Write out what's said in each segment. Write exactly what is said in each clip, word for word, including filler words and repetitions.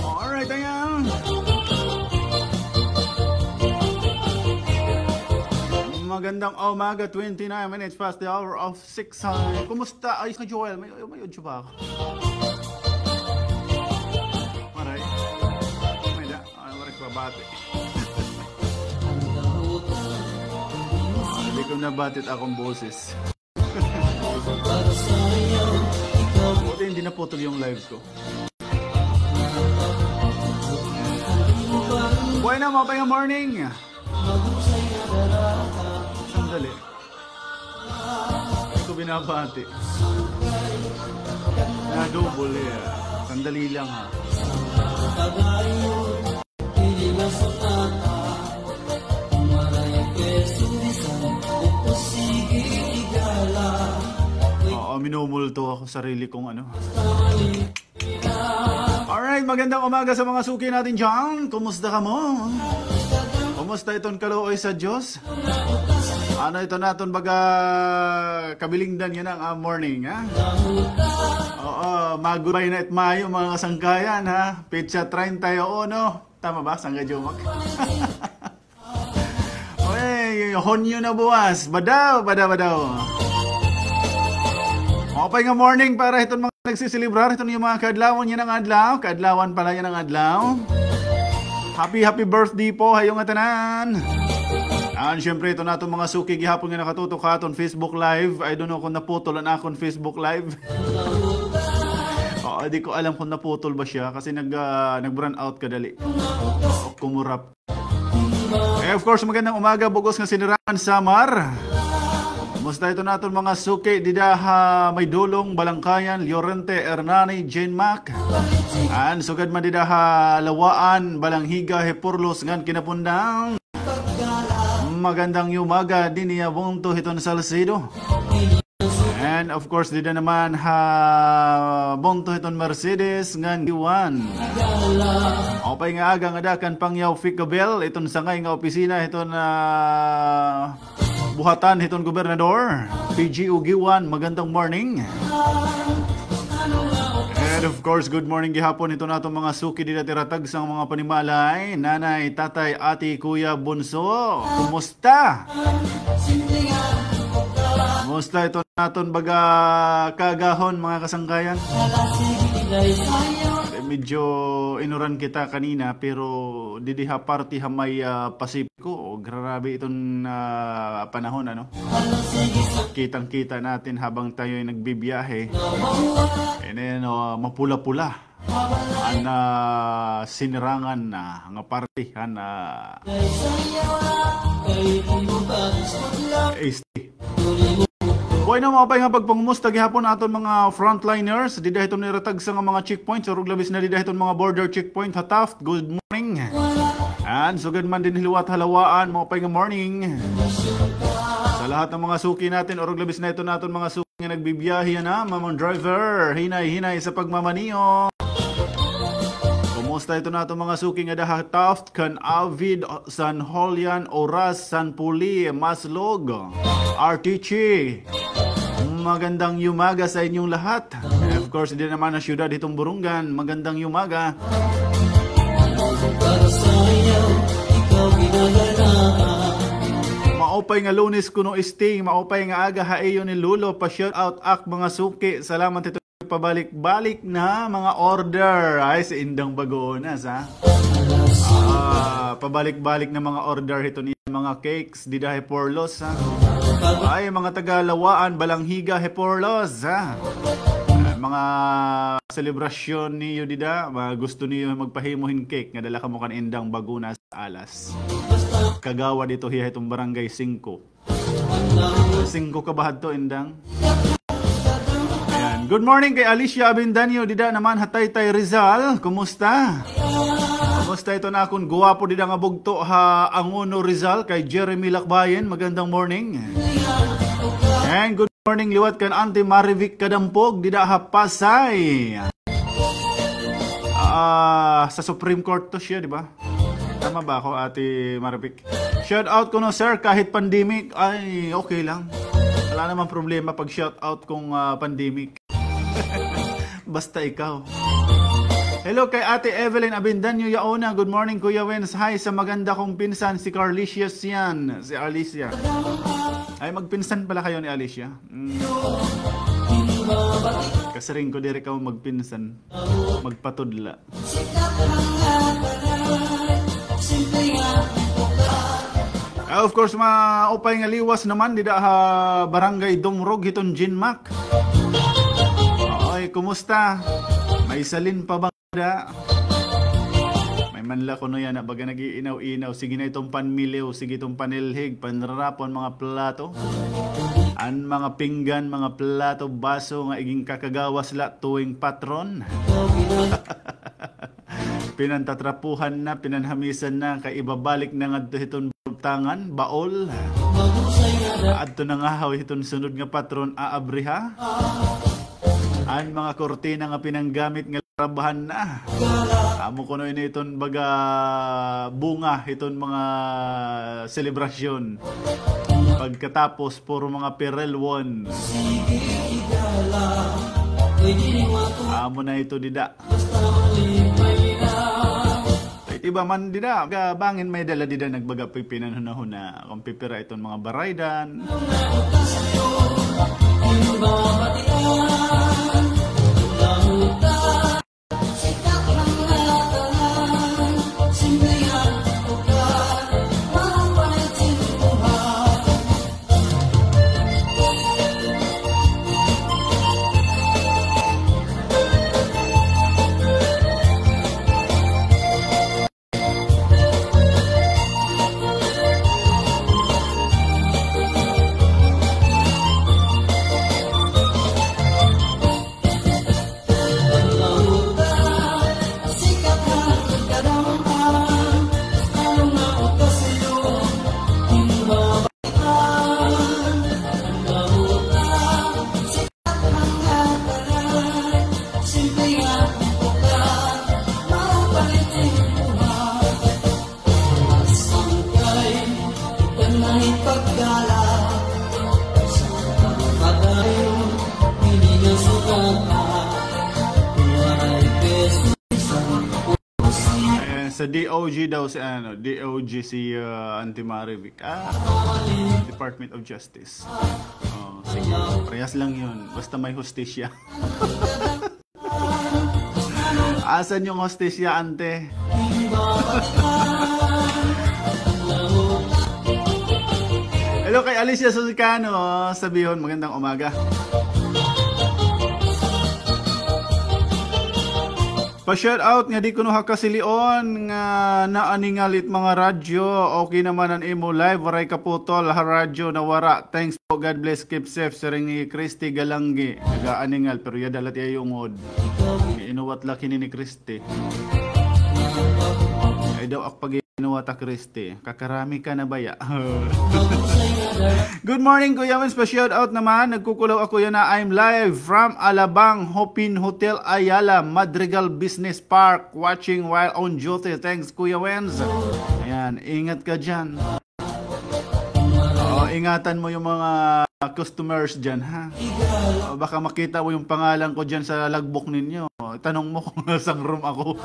Alright, ayan. Magandang umaga, twenty-nine minutes past the hour of six. Ay, kumusta? Ay, ka Joel, may, may audio ba ako? Maray. May da. Ay, maray ko babati. Ah, di ko nabati it akon boses. Buti hindi naputol yung live ko. Buhay na, maupay nga morning. Sandali. Hindi ko binabati. Na-double eh. Sandali lang ha. Oo, minumulto ako sarili kong ano. Alright, magandang umaga sa mga suki natin diyan. Kumusta kamo? Kumusta iton kaluoy sa Diyos? Ano ito naton baga kabilingdan yana nga morning, ha? Oo, magubay na it Mayo, mga kasangkayan, ha? Petsa treinta y uno. Tama ba, Sangga Jomak? Oy, Hunyo na buwas. Badaw, badaw, badaw. Maupay nga morning para hiton mga nagsiselebrar hiton iyong mga kaadlawan yana nga adlaw. Kaadlawan pala yana nga adlaw. Happy, happy birthday po ha iyo ngatanan. And syempre, ito naton mga suki gihapon nga nakatutok ha aton Facebook Live. I don't know kung naputol an akon Facebook Live. Oo, di ko alam kung naputol ba siya kasi nag, ah, nag-brown out kadali. O, kumurap. Eh, of course, magandang umaga, bug-os nga Sinirangan, Samar. Kumusta ito naton mga suki dida ha Maydolong, Balangkayan, Llorente, Hernani, Jane Mac? And sugad man dida ha Lawaan, Balanghiga, Hipurlos, ngan Quinapondan. Magandang umaga dinhi ha bungto hiton Salcedo. And of course, dida naman ha bungto hiton Mercedes ngan Iwan. Maupay nga aga ngada kan Pangyaw Ficabel, iton sangay nga opisina hiton, ah, buhatan hiton gobernador, P G Ugiwan, magandang morning. And of course, good morning gihapon hiton aton mga suki dida ha tira tagsa nga mga panimalay, nanay, tatay, ate, kuya, bunso. Kumusta? Kumusta ito naton baga kaagahon, mga kasangkayan? Medyo inuran kita kanina, pero didi ha parte ha may, ah, Pasipiko, grabe iton, ah, panahon, ano? Kitang-kita natin habang tayo'y nagbibiyahe. And then, ah, mapula-pula an, ah, Sinirangan, ah, nga parte han, ah, S T. Bueno, maupay nga pagpangumusta gihapon aton mga frontliners dida hiton nira tagsa nga mga checkpoints, urog labis na dida hiton mga border checkpoint ha Taft. Good morning. And sugad man dinhi liwat ha Lawaan, maupay nga morning. Sa lahat ng mga suki natin, urog labis na ito naton mga suki nga nagbibiyahe yana, mamang driver, hinay-hinay sa pagmamaneho. Kumusta ito naton mga suki nga dida ha Taft, kan Avid, San Julian, Oras, San Poli, Maslog, R T C, Magandang yumaga sa inyong lahat. And of course, dida naman ha siyudad hiton Borongan. Magandang yumaga. Maupay nga Lunes kuno, Sting. Maupay nga aga ha iyo ni Lolo. Pa-shout out ak mga suki. Salamat hito pabalik-balik na mga order. Ay, si Indang Bagonas, ha? Ah, pabalik-balik na mga order hito ni mga cakes dida hi Porlos, ha? Ay, mga taga Lawaan, Balangiga hi Porlos, ha? Ah, mga selebrasyon niyo dida, mga gusto niyo magpahimo hin cake nga dala kamo kan Indang Bagonas alas. Kagawad ito hiya hiton Barangay Singko. Singko ka ba hadto, Indang? Ayan. Good morning kay Alicia Abendaño, dida naman ha Taytay, Rizal. Kumusta? Kumusta iton akon guwapo dida nga bugto ha Angono, Rizal, kay Jeremy Lakbayen? Magandang morning. And good morning liwat kan Auntie Marivic Kadampog dida ha Pasay. Ah, sa Supreme Court to siya, di ba? Tama ba ako, Ate Marivic? Shout out kuno, sir, kahit pandemic, ay, okay lang. Wala namang problema pag shout out kung, ah, pandemic. Basta ikaw. Hello kay Ate Evelyn Abendaño Yaona. Good morning, Kuya Wens. Hi sa maganda kong pinsan, si Carlicia Sian. Si Alicia. Ay, magpinsan pala kayo ni Alicia. Mm. Kasiring ko, diri kamo magpinsan. Magpatudla. Ah, of course, maupay nga liwas naman dida ha Barangay Dumrog hiton Jinmac. Oy, kumusta? May salin pa ba da? May man la kuno yana, baga nag-iinaw-inaw. Sige na iton panmiliw, sige iton panilhig, panrarapon mga plato. An mga pinggan, mga plato, baso nga igin kakagawas la tuwing patron. Pinantatrapuhan na, pinanhamisan na, kay ibabalik na ngadto hiton bultangan, baol. Adto na ngahaw hiton sunod nga patron, aabriha. An mga kurtina nga pinanggamit nga larabahan na. Amo kuno ini iton baga bunga hiton mga selebrasyon. Pagkatapos, puro mga pirelwon. Amo na ito dida. It iba man dida, ga-, bangin may dala dida, nagbaga pipinanhunahuna kon pipira iton mga baraydan. Eh, sa D O G daw si, ano, D O G si, ah, Auntie Marivic. Ah, Department of Justice. Oh, sige. Parehas lang yun. Basta may hustisya. Asan yung hustisya, ante? Hello kay Alicia Susicano. Sabihon, magandang umaga. Pa-shout out nga di kuno ha Kasilion nga naaningal it mga radyo. Okay naman an imo live, waray kaputol ha radyo, nawara. Thanks po, God bless, keep safe, siring ni Christy Galanggi. Nagaaningal, pero yada la it iya yungod. Inuwat la kini ni Christy. Ay daw ak pag-inuwat ha Christy. Kakarami ka na baya. Good morning, Kuya Wens. Pa-shout out naman. Nagkukulaw ako yana. I'm live from Alabang, Hopin Hotel Ayala, Madrigal Business Park. Watching while on duty. Thanks, Kuya Wens. Ayan, ingat ka dyan. Oo, ingatan mo yung mga customers dyan, ha? Ah, baka makita mo yung pangalan ko dyan sa logbook ninyo. Tanong mo kung nasang room ako.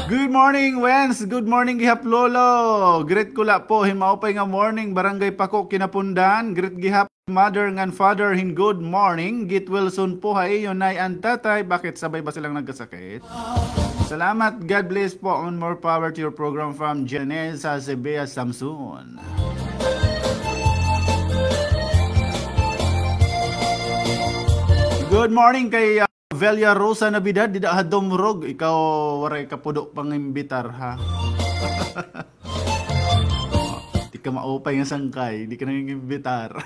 Good morning, Wens. Good morning, gihap Lolo. Greet ko la po hin maupay nga morning, Barangay Pako, Kinapundan. Greet gihap mother ngan father hin good morning. Get well soon po ha iyo nay and tatay. Bakit, sabay ba silang nagkasakit? Salamat. God bless po. And more power to your program from Janessa Sevilla Samson. Good morning kay, ah, Velia Rosa Navidad, dida ha Dumrog. Ikaw, waray ka pudo pangimbitar, ha? Di ka maupay nga sangkay, di ka nangingimbitar.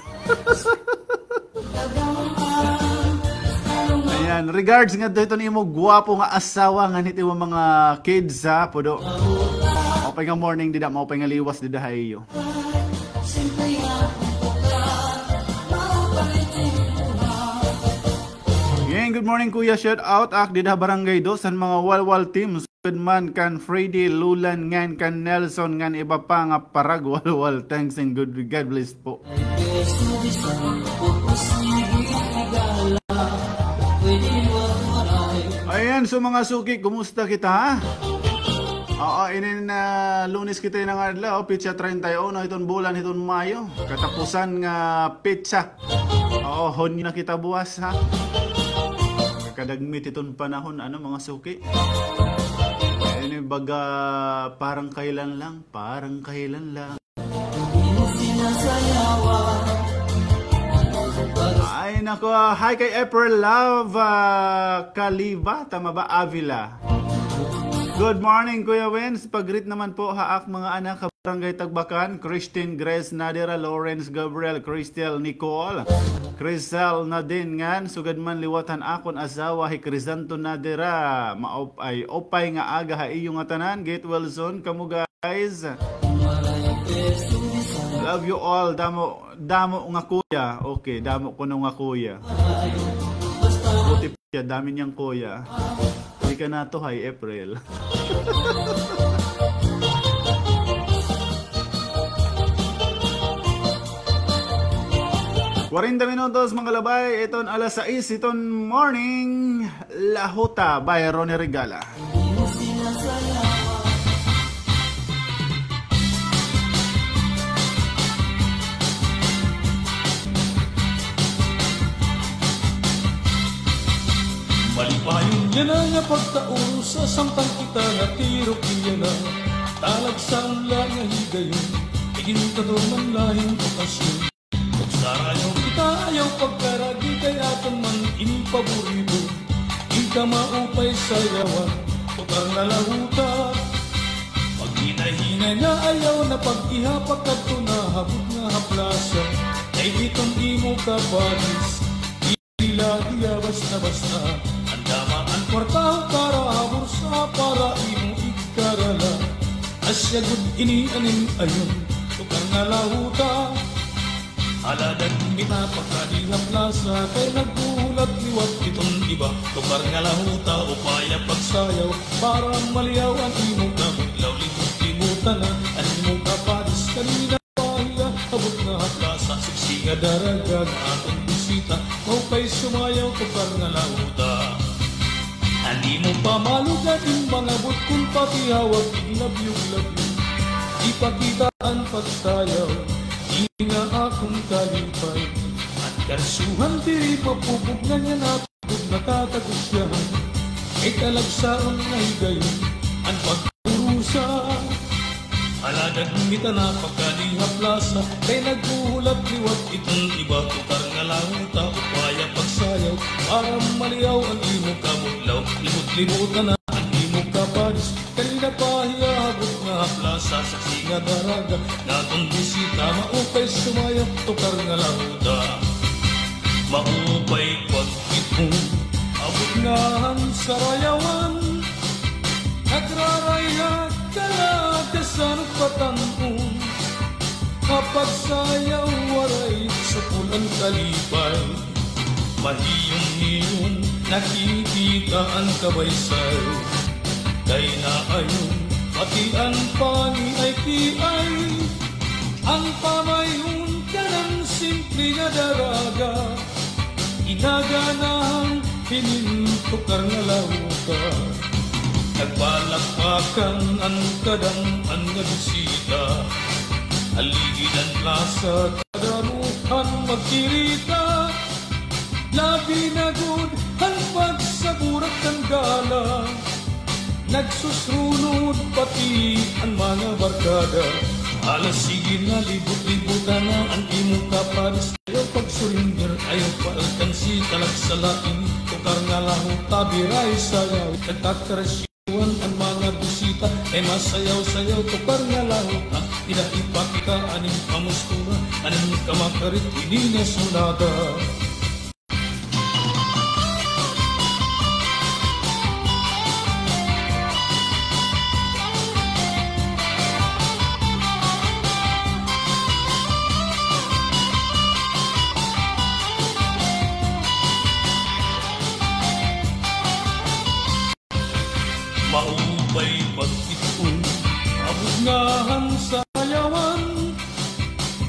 Ayan, regards ngadto hiton imo gwapo nga asawa ngan hit imo mga kids, ha, pudo. Maupay nga morning dida, maupay nga liwas dida ha iyo. Again, good morning, Kuya. Shout out ak dida ha Barangay Dos, han mga Walwal team. Good man kan Freddy, Lulan, ngan kan Nelson, ngan iba pa nga parag Walwal. Thanks and good, God bless po. Ayan, so mga suki, kumusta kita? Oo, inin, ah, Lunes kita ini nga adlaw, petsa treinta y uno hiton bulan hiton Mayo. Katapusan nga petsa. Oo, Hunyo na kita buwas, ha? Kadagmit hiton panahon, ano, mga suki? Ini baga parang kailan lang, parang kailan lang. Ay, nako. Hi kay April Love, ah, Kaliba. Tama ba? Avila. Good morning, Kuya Wens. Pag-greet naman po ha ak mga anak ha Barangay Tagbakan, Christine, Grace, Nadira, Lawrence, Gabriel, Christel, Nicole, Crisel, Nadine, ngan sugad man liwat han akon asawa, hi Crisanto Nadira. Maop-, ay, upay nga aga ha iyo ngatanan. Get well soon kamo, guys. Love you all. Damo, damo nga kuya. Okay, damo kuno nga kuya. Buti pa siya, dami niyang kuya. Di ka natuhay, April. Kwarenta minutos, mga labay. Iton alas sais, iton morning. Lahuta by Ronnie Regala. Malipayon yana nga pagtaurusa, samtang kita natirok yana. Talagsaon la nga higayon, igintator man la hin okasyon. Ug sarayaw kita, ayaw pagkaragi, kay aton man ini paborito. Ika maupay sayawan, tukar nga lahuta. Paghinay-hinay nga ayaw na pag-iha, pakadto na ha butnga ha plasa. Kay iton imo kapares, diri la hiya basta-basta. Andama an kwarta, para ha bursa, para imo igkarala. Asya gud ini an im ayon, tukar nga lahuta. Hala, dagmit na pakadi ha plasa, kay naghuhulat liwat iton iba. Tukar nga lahuta, upaya pagsayaw, para maliyaw an imo kabudlaw. Limot-limotan na an imo kapares, kanina pa hiya ha butnga ha plasa. Siksi nga daraga nga aton bisita, maupay sumayaw, tukar nga lahuta. An imo pamalugad, im mga butkon pati hawak, iglabyog-labyog. Ipakita an pagsayaw, ini nga akon kalipay. An karsuhan diri mapupugngan, yana gud natatagos yana. Kay talagsaon nga higayon an pagpurusa. Hala, dagmit na pakadi ha plasa, kay naghuhulat liwat iton iba. Tukar nga lahuta, upaya pagsayaw, para maliyaw an imo kabudlaw. Limot-limotan na an imo kapares, kanina pa hiya ha butnga ha plasa. Siksi nga daraga nga aton bisita, maupay sumayaw, tukar nga lahuta. Maupay pagbiton ha butnga han sarayawan. Nagrarayag ka la, kasanug patan-on. Ha pagsayaw, waray sapol an kalipay. Mahiyon-hiyon, nakikita an kabaysay. Kay naayon, Pati an pangiay-kiay, an pamayon kanan simple nga daraga, inaganahan hinin tukar nga lahuta. Nagpalakpakan an kadam-an nga bisita, haligid an plasa, kadamuhan magkirita. Labi na gud an pagsaburak kan gala, nagsusrunod pati an mga barkada. Hala, sige na, libot-libotan na an imo kapadis. Ayaw pag-surrender, ayaw pa-alkansi, talagsa la ini, tukar nga lahuta, birahi sayaw, nagkakaresyo. An mga bisita kay masayaw-sayaw, tukar nga lahuta. Dida ipakita an im pamustura, an im kamakarit, ini nga sunada. Maupay pagkit-on, abot nga han sayawan,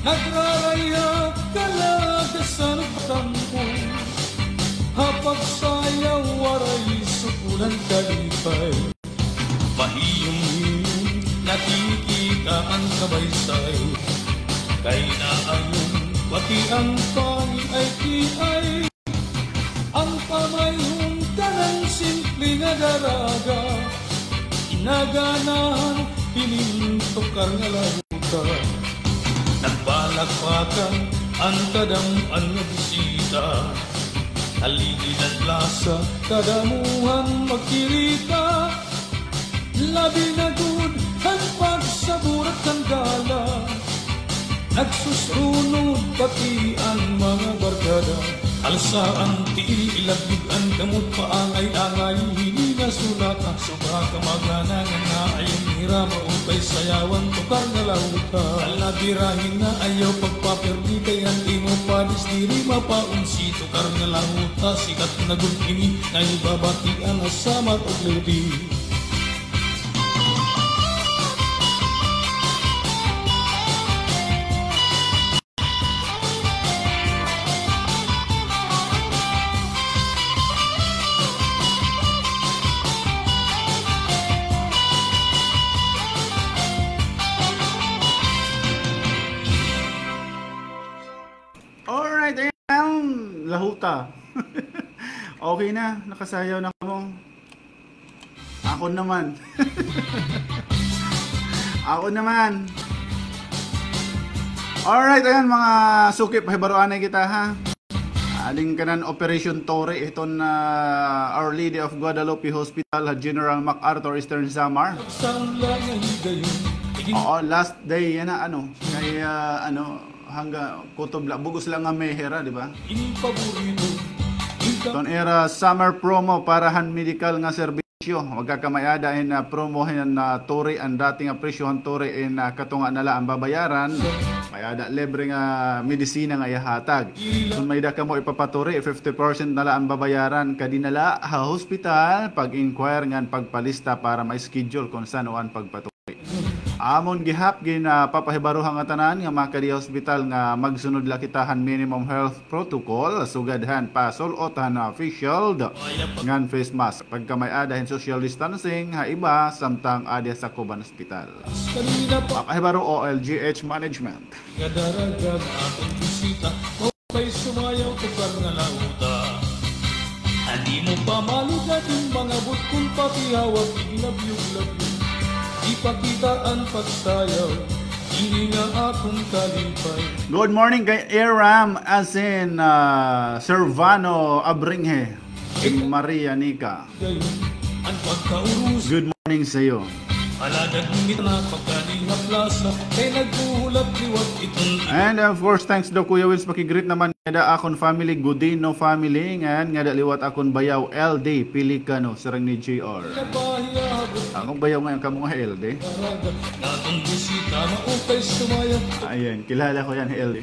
nagraraya kalagasan pagtampo. Ha pagsayaw waray sukulan kalipay, mahiyom-hiyom nakikita an kabaysay. Kay naayon pati an pangiay-kiay, an pamayon kanan simple nga daraga, inaganahan hinin tukar nga lahuta. Nagpalakpakan an kadam-an nga bisita, haligid an plasa, kadamuhan magkirita. Labi na gud han pagsaburak kan gala, nagsusrunod pati an mga barkada. Alsa an tiil, ilabyog an kamot, paangay-angay hini nga sunada. Sobra ka magana nga naayon hira, maupay sayawan, tukar nga lahuta. Hala, birahi na, ayaw pagpapirdi, kay an imo padis diri mapaunsi, tukar nga lahuta, sikat na gud ini nga ibabatian ha Samar ug Leyte. Alright, ayan, lahuta. Okay na, nakasayaw na kamo. Ako naman. Ako naman. Alright, ayan, mga suki, pahibaroanay kita, ha. Halin kanan Operation Tori, hiton, ah, Our Lady of Guadalupe Hospital, ha General MacArthur, Eastern Samar. Oo, last day yana, ano, kay, ah, ano, hangga kutob la, bug-os la nga May hira, di ba? Iton ira summer promo para han medical nga serbisyo. Magkakamay-ada hin, ah, promo hin, ah, Tori, an dati nga presyo han Tori in, ah, katunga na la an babayaran. May-ada libre nga medisina nga ihahatag. Kon may-ada kamo ipapaturi, fifty percent na la an babayaran. Kadi na la ha hospital, pag-inquire ngan pagpalista para ma-schedule kon san-o an pagpaturi. Amon gihap, gin, ah, papahibaro ha ngatanan nga makadi ha hospital nga magsunod la kita han minimum health protocol, sugad han pasul-ot han, ah, face shield ngan face mask. Pagkamay-ada hin social distancing ha iba samtang adi ha sakob han hospital. Papahibaro, O L G H Management. Nga daraga nga akon bisita, maupay sumayaw, tukar nga lahuta. An imo pamalugad, an mga butkon pati hawak, iglabyog-labyog. Ipakita an pagsayaw, ini nga akon kalipay. Good morning kay Eram Asin, ah, Servano Abringhe. Maria Nica. Good morning sa iyo. And of course, thanks daw Kuya Wills, paki-greet naman ngada akon family, Godino family, ngan ngada liwat akon bayaw, L D Pelicano, siring ni J R. Akon bayaw ngay-an kamo nga L D. Ayan, kilala ko yan, L D.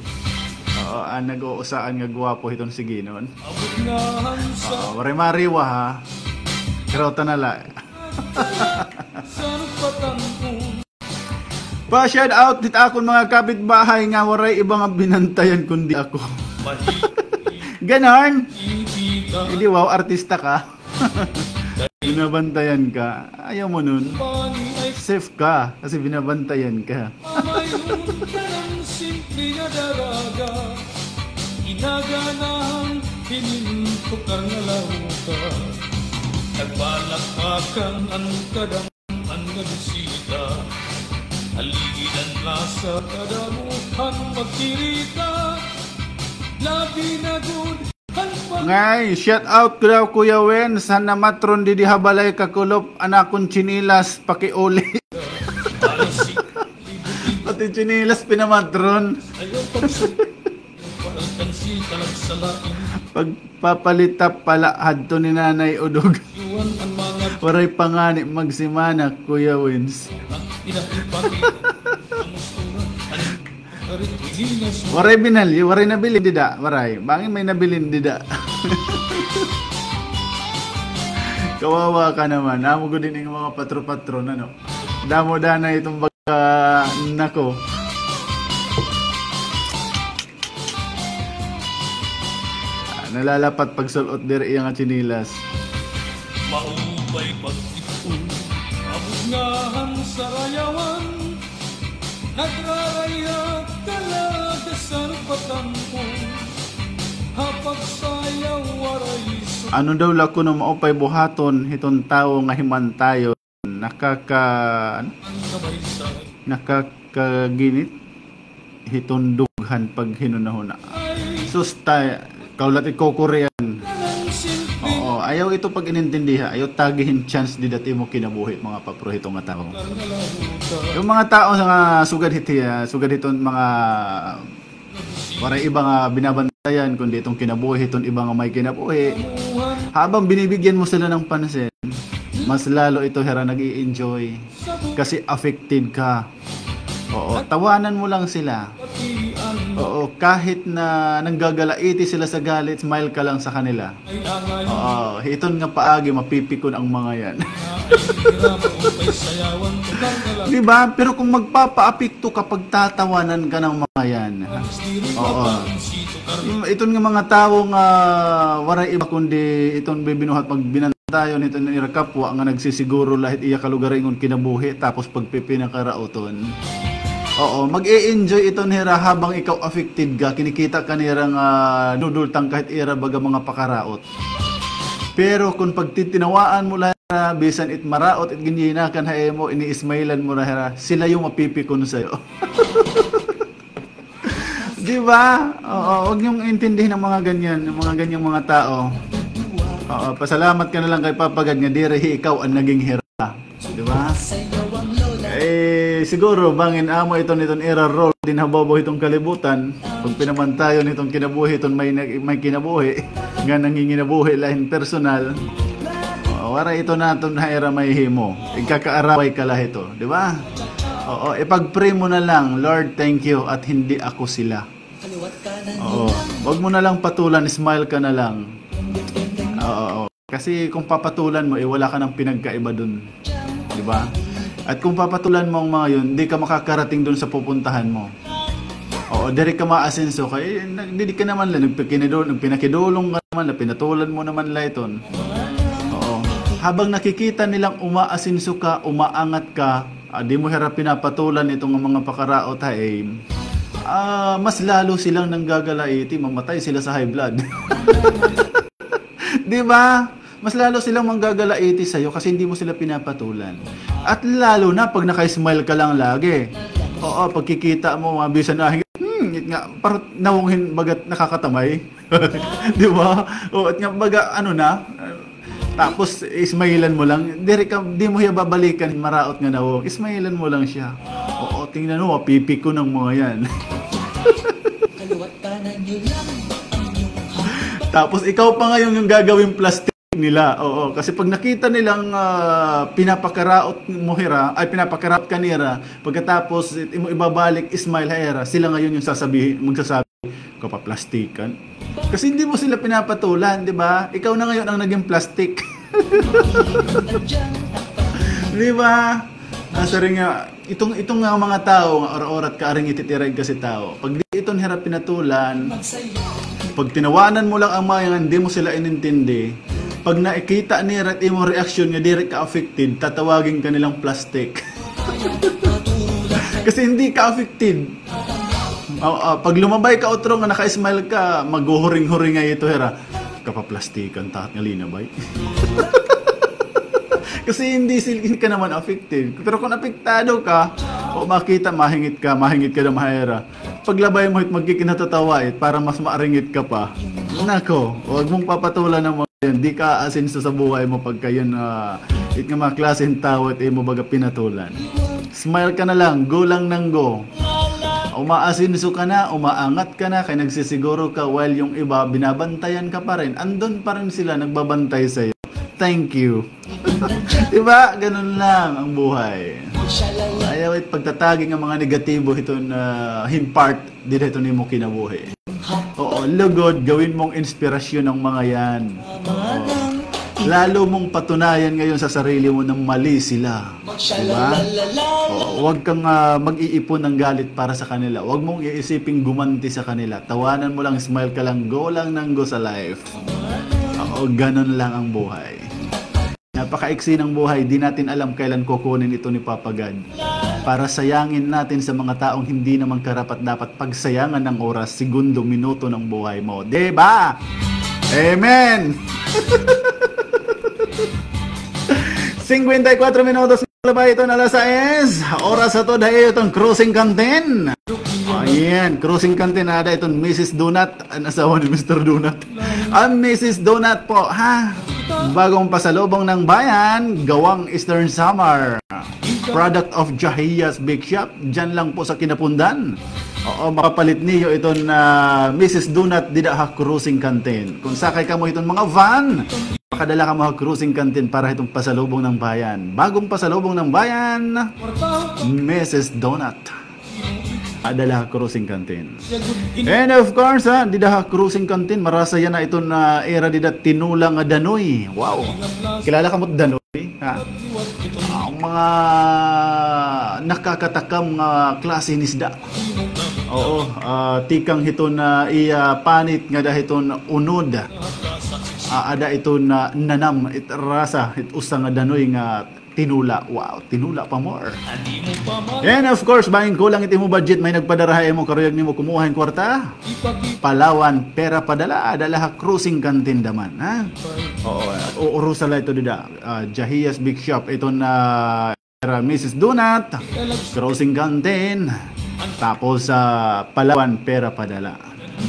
Oo, an nag-uusaan nga gwapo hiton si Ginon. Oo, waray mariwa, ha? Pero ta na la. Pa-shout out hit akon mga kapitbahay nga waray iba nga binantayan kundi ako. Ganon? Hindi, wow, artista ka. Binabantayan ka. Ayaw mo nun. Safe ka kasi binabantayan ka. Ngay, shout out ko daw, Kuya Wens, han namatron didi ha balay, kakulop an akon tsinilas, pakiuli. Pati tsinilas pinamatron. Pagpapalita pala hadto ni Nanay Udog. Waray pa ngani magsimana, Kuya Wins. Waray binalye, waray nabilin dida, waray. Bangin may nabilin dida. Kawawa ka naman. Amo gud ini nga mga patro-patron, ano? Damo danay iton baga, nako. Ah, nalalapat pagsul-ot diri iya nga tsinilas. Ano daw la kuno maupay buhaton hiton tawo nga himantayon? Nakaka-, ano? Nakakaginit hiton dughan paghinunahuna. Sus, ta-, ikaw la it iko-Korean. Oo, ayaw ito pag-inintindiha. Ayaw tagi hin chance dida it imo kinabuhi, mga papro, hito nga tawo. Yung mga tao nga sugad hiti, ah, sugad hiton mga waray iba nga binabantayan, kundi itong kinabuhi, itong iba nga may kinabuhi. Habang binibigyan mo sila ng pansin, mas lalo ito hira nag-i-enjoy. Kasi affected ka. Oo, tawanan mo lang sila. Oo, kahit na nanggagalaiti sila sa galit, smile ka lang sa kanila. Oo, hiton nga paagi, mapipikon ang mga yan. Di ba? Pero kung magpapaapekto ka, pagtatawanan ka ng mga yan. Oo. Mm, iton nga mga tawo nga waray iba kundi iton bibinuhat pagbinantayon hiton ira kapwa nga nagsisiguro la hit iya kalugaringon kinabuhi, tapos pagpipinakarauton. Oo, mag-e-enjoy iton hira habang ikaw affected ka, kinikita ka nira nga nudultang ka hit ira baga mga pakaraot. Pero kon pagtitinawaan mo la hira, bisan it maraot it ginjinakan ha imo, ini-ismailan mo la hira, sila yung mapipikon sa'yo. Di ba? Oo, wag niyong intindihin ang mga ganyan, ang mga ganyang mga tao. Oo, pasalamat ka na lang kay Papa God nga diri hi ikaw ang naging hira. Di ba? Eh, siguro, bangin amo iton, iton ira role dinhi ha bawbaw hiton kalibutan. Pag pinamantayon hiton kinabuhi, hiton may, may kinabuhi, nga nanginginabuhi la hin personal. O, waray ito naton ha ira mahihimo. Igkakaaraway ka la hito, di ba? Oo, ipag-pray mo na lang, "Lord, thank you at hindi ako sila." Oo, wag mo na lang patulan, smile ka na lang. Oo. Kasi kung papatulan mo, eh, wala ka ng pinagkaiba dun. Di ba? At kung papatulan mo ang mga yun, di ka makakarating dun sa pupuntahan mo. Oo, diri ka maasenso kay, eh, nag-, diri ka naman la, nagpikinido-, nagpinakidulong ka naman la, pinatulan mo naman la iton. Oo. Habang nakikita nilang umaasenso ka, umaangat ka, ah, di mo hira pinapatulan iton nga mga pakaraot ha, eh, ah, mas lalo silang nanggagalaiti, mamatay sila sa high blood. Di ba? Mas lalo silang manggagalaiti sa'yo kasi hindi mo sila pinapatulan. At lalo na pag naka-smile ka lang lagi. Oo, pagkikita mo, mga bisan na, hmm, it nga, parang nawong hin bagat nakakatamay. Di ba? O, at nga, baga, ano na, tapos, ismailan mo lang. Diri ka, di mo hiya babalikan, maraot nga nawong. Ismailan mo lang siya. Oo, tingnan mo, mapipikon ang mga yan. Tapos ikaw pa ngayon yung gagawing plastic nila. Oo, kasi pag nakita nilang, ah, pinapakaraot mo hira, ay, pinapakaraot ka nira, pagkatapos imo ibabalik, smile ha ira, sila ngayon yung sasabihin, magsasabi, "Kapaplastikan." Kasi hindi mo sila pinapatulan, di ba? Ikaw na ngayon ang naging plastic. Di ba? Siring nga, iton, iton nga mga tawo nga ora-ora it kaaringit it ira igkasi tawo. Pag di iton hira pinatulan, pag tinawanan mo lang an mga yan, di mo sila inintindi. Pag nakikita nira it imo reaksyon nga diri ka affected, tatawagin ka nilang plastic. Kasi hindi ka affected. Oo, ah, pag lumabay ka utro nga naka-smile ka, maghuhuring-huringay ito hira. Kapaplastikan ta nga linabay. Kasi hindi sil-, hindi ka naman affected. Pero kung apektado ka, o makita, mahingit ka, mahingit ka na mahira. Paglabay mo it magkikinatatawa it para mas maaringit ka pa. Nako, huwag mong papatulan ang mga yan. Di ka aasenso sa buhay mo pagka yun, ah, it nga mga klase ng tao it imo baga pinatulan. Smile ka na lang, go lang ng go. Umaasenso ka na, umaangat ka na, kay nagsisiguro ka, while yung iba, binabantayan ka pa rin. Andun pa rin sila, nagbabantay sa'yo. Thank you. Diba? Ganun lang ang buhay. Ayaw it pagtataging ang mga negatibo hiton, ah, hin part dida hiton imo kinabuhi. Oo, lugod, gawin mong inspirasyon ang mga yan. Oo. Lalo mong patunayan ngayon sa sarili mo na mali sila. Diba? Oo, huwag kang, ah, mag-iipon ng galit para sa kanila. Huwag mong iisiping gumanti sa kanila. Tawanan mo lang, smile ka lang, go lang ng go sa life. Oo, ganun lang ang buhay. Napakaiksi ng buhay, di natin alam kailan kukunin ito ni Papa God. Para sayangin natin sa mga taong hindi naman karapat-dapat pagsayangan ng oras, segundo, minuto ng buhay mo. Di ba? Amen! Singkwenta y kuwatro minutos na labay iton alas sais. Oras ato dahil itong Crossing Canteen. Ayan, Crossing Canteen, ada iton Missus Donut. An asawa ni Mister Donut. An Missus Donut po, ha? Bagong pasalubong ng bayan, gawang Eastern Samar. Product of Jahias Bake Shop. Diyan lang po sa Kinapundan. Oo, makapalit niyo iton, ah, Missus Donut dida ha Crossing Canteen. Kung sakay kamo iton mga van, makadala kamo ha Crossing Canteen para itong pasalubong ng bayan. Bagong pasalubong ng bayan, Missus Donut. Ada la ha Crossing Canteen. And of course, ha, dida ha Crossing Canteen, marasa yana iton, ah, ira dida tinula nga danoy. Wow. Kilala kamo danoy, ha? Ang mga nakakatakam nga klase hin isda. Oo, ah, tikang hiton iya panit nga ada hiton unod. Ah, ada iton nanam, it rasa, it usa nga danoy nga tinula. Wow, tinula pa more. And of course, bangin kulang it imo budget, may nagpadara ha imo, karuyag nimo kumuha hin kwarta. Palawan, pera padala, ada la ha Crossing Canteen daman, ha? Oo, uurusa la ito dida. Ah, Jahias Bake Shop, iton, ah, Missus Donut, Crossing Canteen, tapos sa Palawan, pera padala.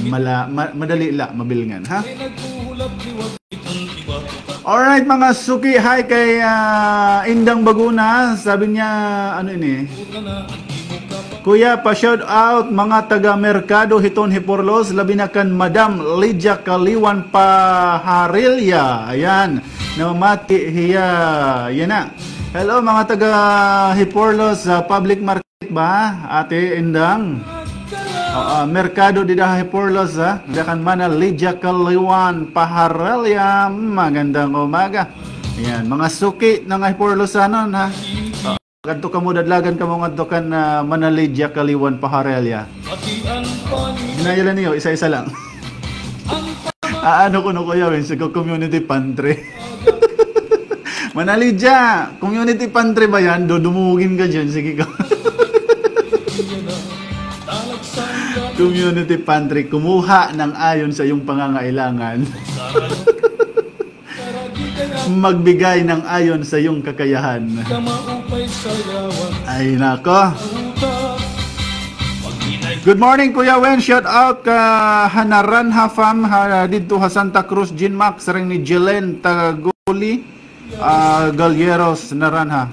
Mala-, ma-, madali la mabilngan, ha? Alright, mga suki, hi kay, ah, Indang Baguna. Sabi niya, ano ini? Kuya, pa-shout out mga taga Merkado hiton Hiporlos, labi na kan Madam Lydia Kaliwan Paharilla. Ayan, namamati hiya. Yana. Hello, mga taga Hiporlos, ah, Public Market ba, Ate Indang? Oo, merkado dida ha Hiporlos, ha? Dida kan Mana Lydia Kaliwan Paharilla. Magandang umaga. Ayan, mga suki nga Hiporlosanon, ha? Oo, kadto kamo, dadlagan kamo ngadto kan, ah, Mana Lydia Kaliwan Paharilla. Dinayalan niyo, isa-isa lang. Ah, ano ko, no, Kuya Win, sa community pantry. Mana Lydia, community pantry ba yan? Dudumugin ka dyan. Sige ka. Community pantry, kumuha ng ayon sa iyong pangangailangan. Magbigay ng ayon sa iyong kakayahan. Ay, nako. Good morning, Kuya Wen. Shout out ka ha Naranha fam ha, didto ha Santa Cruz, Ginmac, siring ni Jelen Taguli, ah, Galleros, Naranha.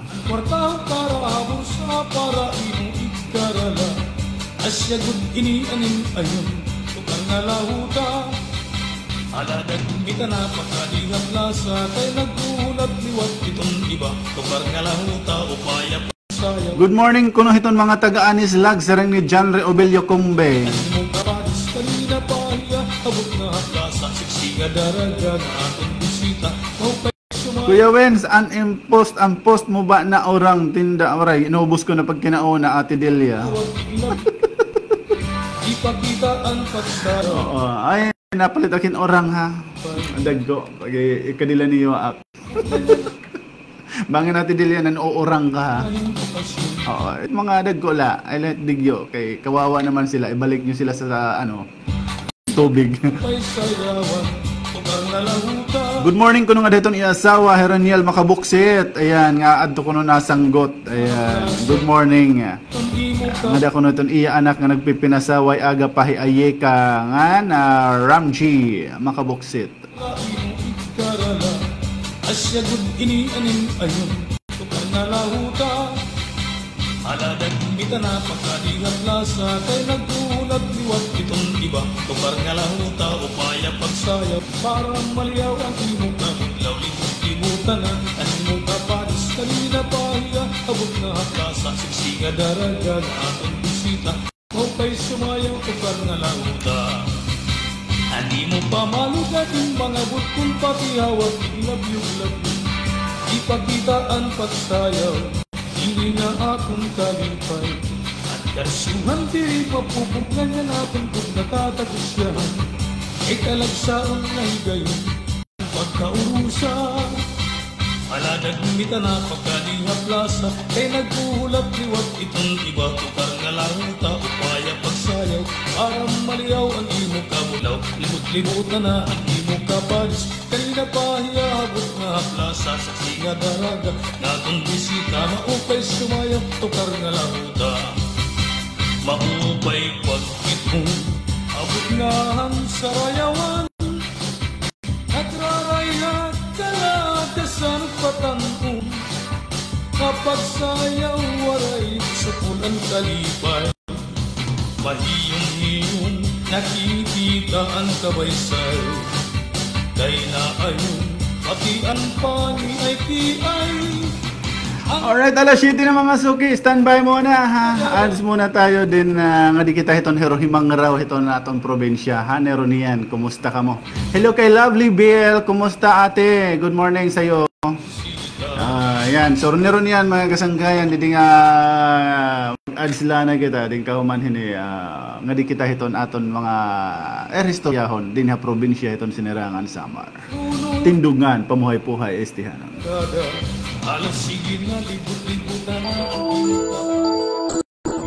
Good morning kuno hiton mga taga Anislag, siring ni John Reobilio Cumbe. Kuya Wens, an im-post, an post mo ba na orang tinda, waray, inubos ko na pagkinaon na Ate Delia. Oo, ay, napalit akin orang ha. Dagko, pag ikadila niyo ak. Bangin Ate Delia, nan-uurang ka ha. Oo, it mga dagko la, ay, let digyo, kay kawawa naman sila, ibalik niyo sila sa, sa ano, tubig. Good morning kuno nga hiton iya asawa, hi Raniel Makabuksit. Ayan, nga adto kuno nasanggot. Ayan, good morning. Nga da kuno hiton iya anak nga nagpipinasaway aga pa hi Ayeka ngan Ramji Makabuksit. Asya gud ini an im ayon. Tukar nga lahuta. Ala dagmita na pakadi ha plasa, kay naghuhulat liwat iton iba. Tukar nga lahuta, upaya pagsayaw, para maliyaw an imo kabudlaw. Libot-libutan na an imo kapadis, kanina pa hiya abot na ha plasa, siksi nga daraga nga aton bisita. Maupay sumayaw, tukar nga lahuta. An imo pamalugad, in mga butkon pakihawak, iglabyo-labyo. Ipakita an pagsayaw, diri nga akon kalipay. An karsyohan diri mapupugnan, ngan aton gud natatagusyahan. Kay talagsaon nga higayon. Pagkaurusa, ala dagmita na pakadi ha plasa, kay naghuhulat liwat iton iba. Tukar nga lahuta, upaya pagsayaw, para maliyaw an imo kabudlaw. Libot-libutan na an imo kapadis, kanina pa hiya abot na ha plasa, siksi nga daraga nga aton bisita. Maupay sumayaw, tukar nga lahuta. Maupay pagkit-on, abot nga han sarayawan. Nagrarayhak ka la kasan patan-on, kapagsayaw waray supol an kalipay. Mahiyom-hiyom nakikita an kabaysay, kay naayon pati an pani ay kiay. Alright, alas siyete na, mga suki. Standby muna, ha? Ads muna tayo din, ah, ngadi kita hiton hero himangraw hiton aton probinsya, ha? Neronian, kumusta kamo? Hello kay Lovely Biel, kumusta, ate? Good morning sayo. Ah, yan. So, neronian, mga kasangkayan, didi nga mag-ads la na kita, didi kahuman hini, ah, ngadi kita hiton aton mga eristoryahon dinhi ha probinsya hiton Sinirangan, Samar. Tindog ngan pamuhay-puhay, istihanan.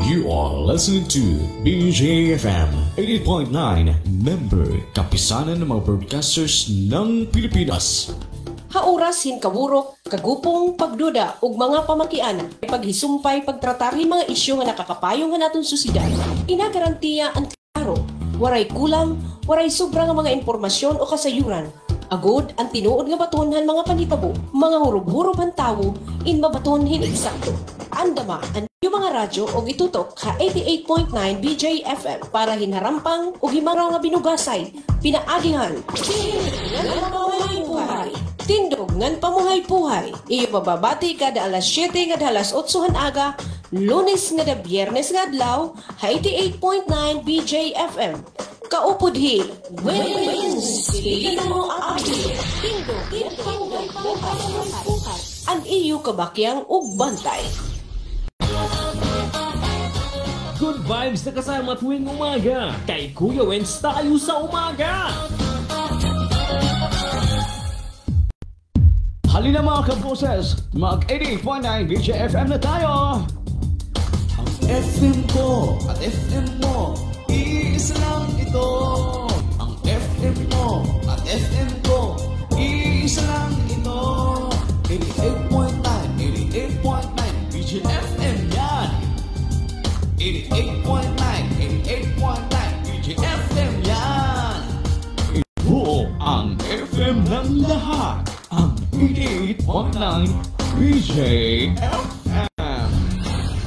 You are listening to B J F M eighty-eight point nine, member, Kapisanan ng mga Broadcasters ng Pilipinas. Ha oras hin kaburok, kagupong, pagduda, ug mga pamakiana, paghisumpay, pagtratar hin mga isyu nga nakakapayong han aton sosyedad, ginagarantiya an klaro, waray kulang, waray sobra nga mga impormasyon o kasayuran. Agod an tinuod nga baton han mga panhitabo, mga hurob-hurob han tawo, in mabaton hin eksakto. Andama an iyo mga radyo ug itutok ha eighty-eight point nine B J F M para hin harampang ug himangraw nga binugasay, pinaagihan. Tindog ngan pamuhay-puhay. Tindog ngan pamuhay-puhay. Iyo mababati kada alas siyete ngada alas otso han aga, Lunes ngada Biyernes nga adlaw, ha eighty-eight point nine B J F M. Kaupod hi Wins, diri kamo abli. Tindog, tindog, tindog, tindog. An iyo kabakyang ug bantay. Good vibes na kasama tuwing umaga. Kay Kuya Wins tayo sa umaga. Halina mga kaboses, mag eighty-eight point nine B J F M na tayo! Ang F M ko at F M mo, iisa lang ito. Ang F M mo at F M ko, iisa lang ito. Eighty-eight point nine, eighty-eight point nine B J F M yan. Eighty-eight point nine, eighty-eight point nine B J F M yan. Buo ang F M ng lahat. Ang eighty-eight point nine B J F M.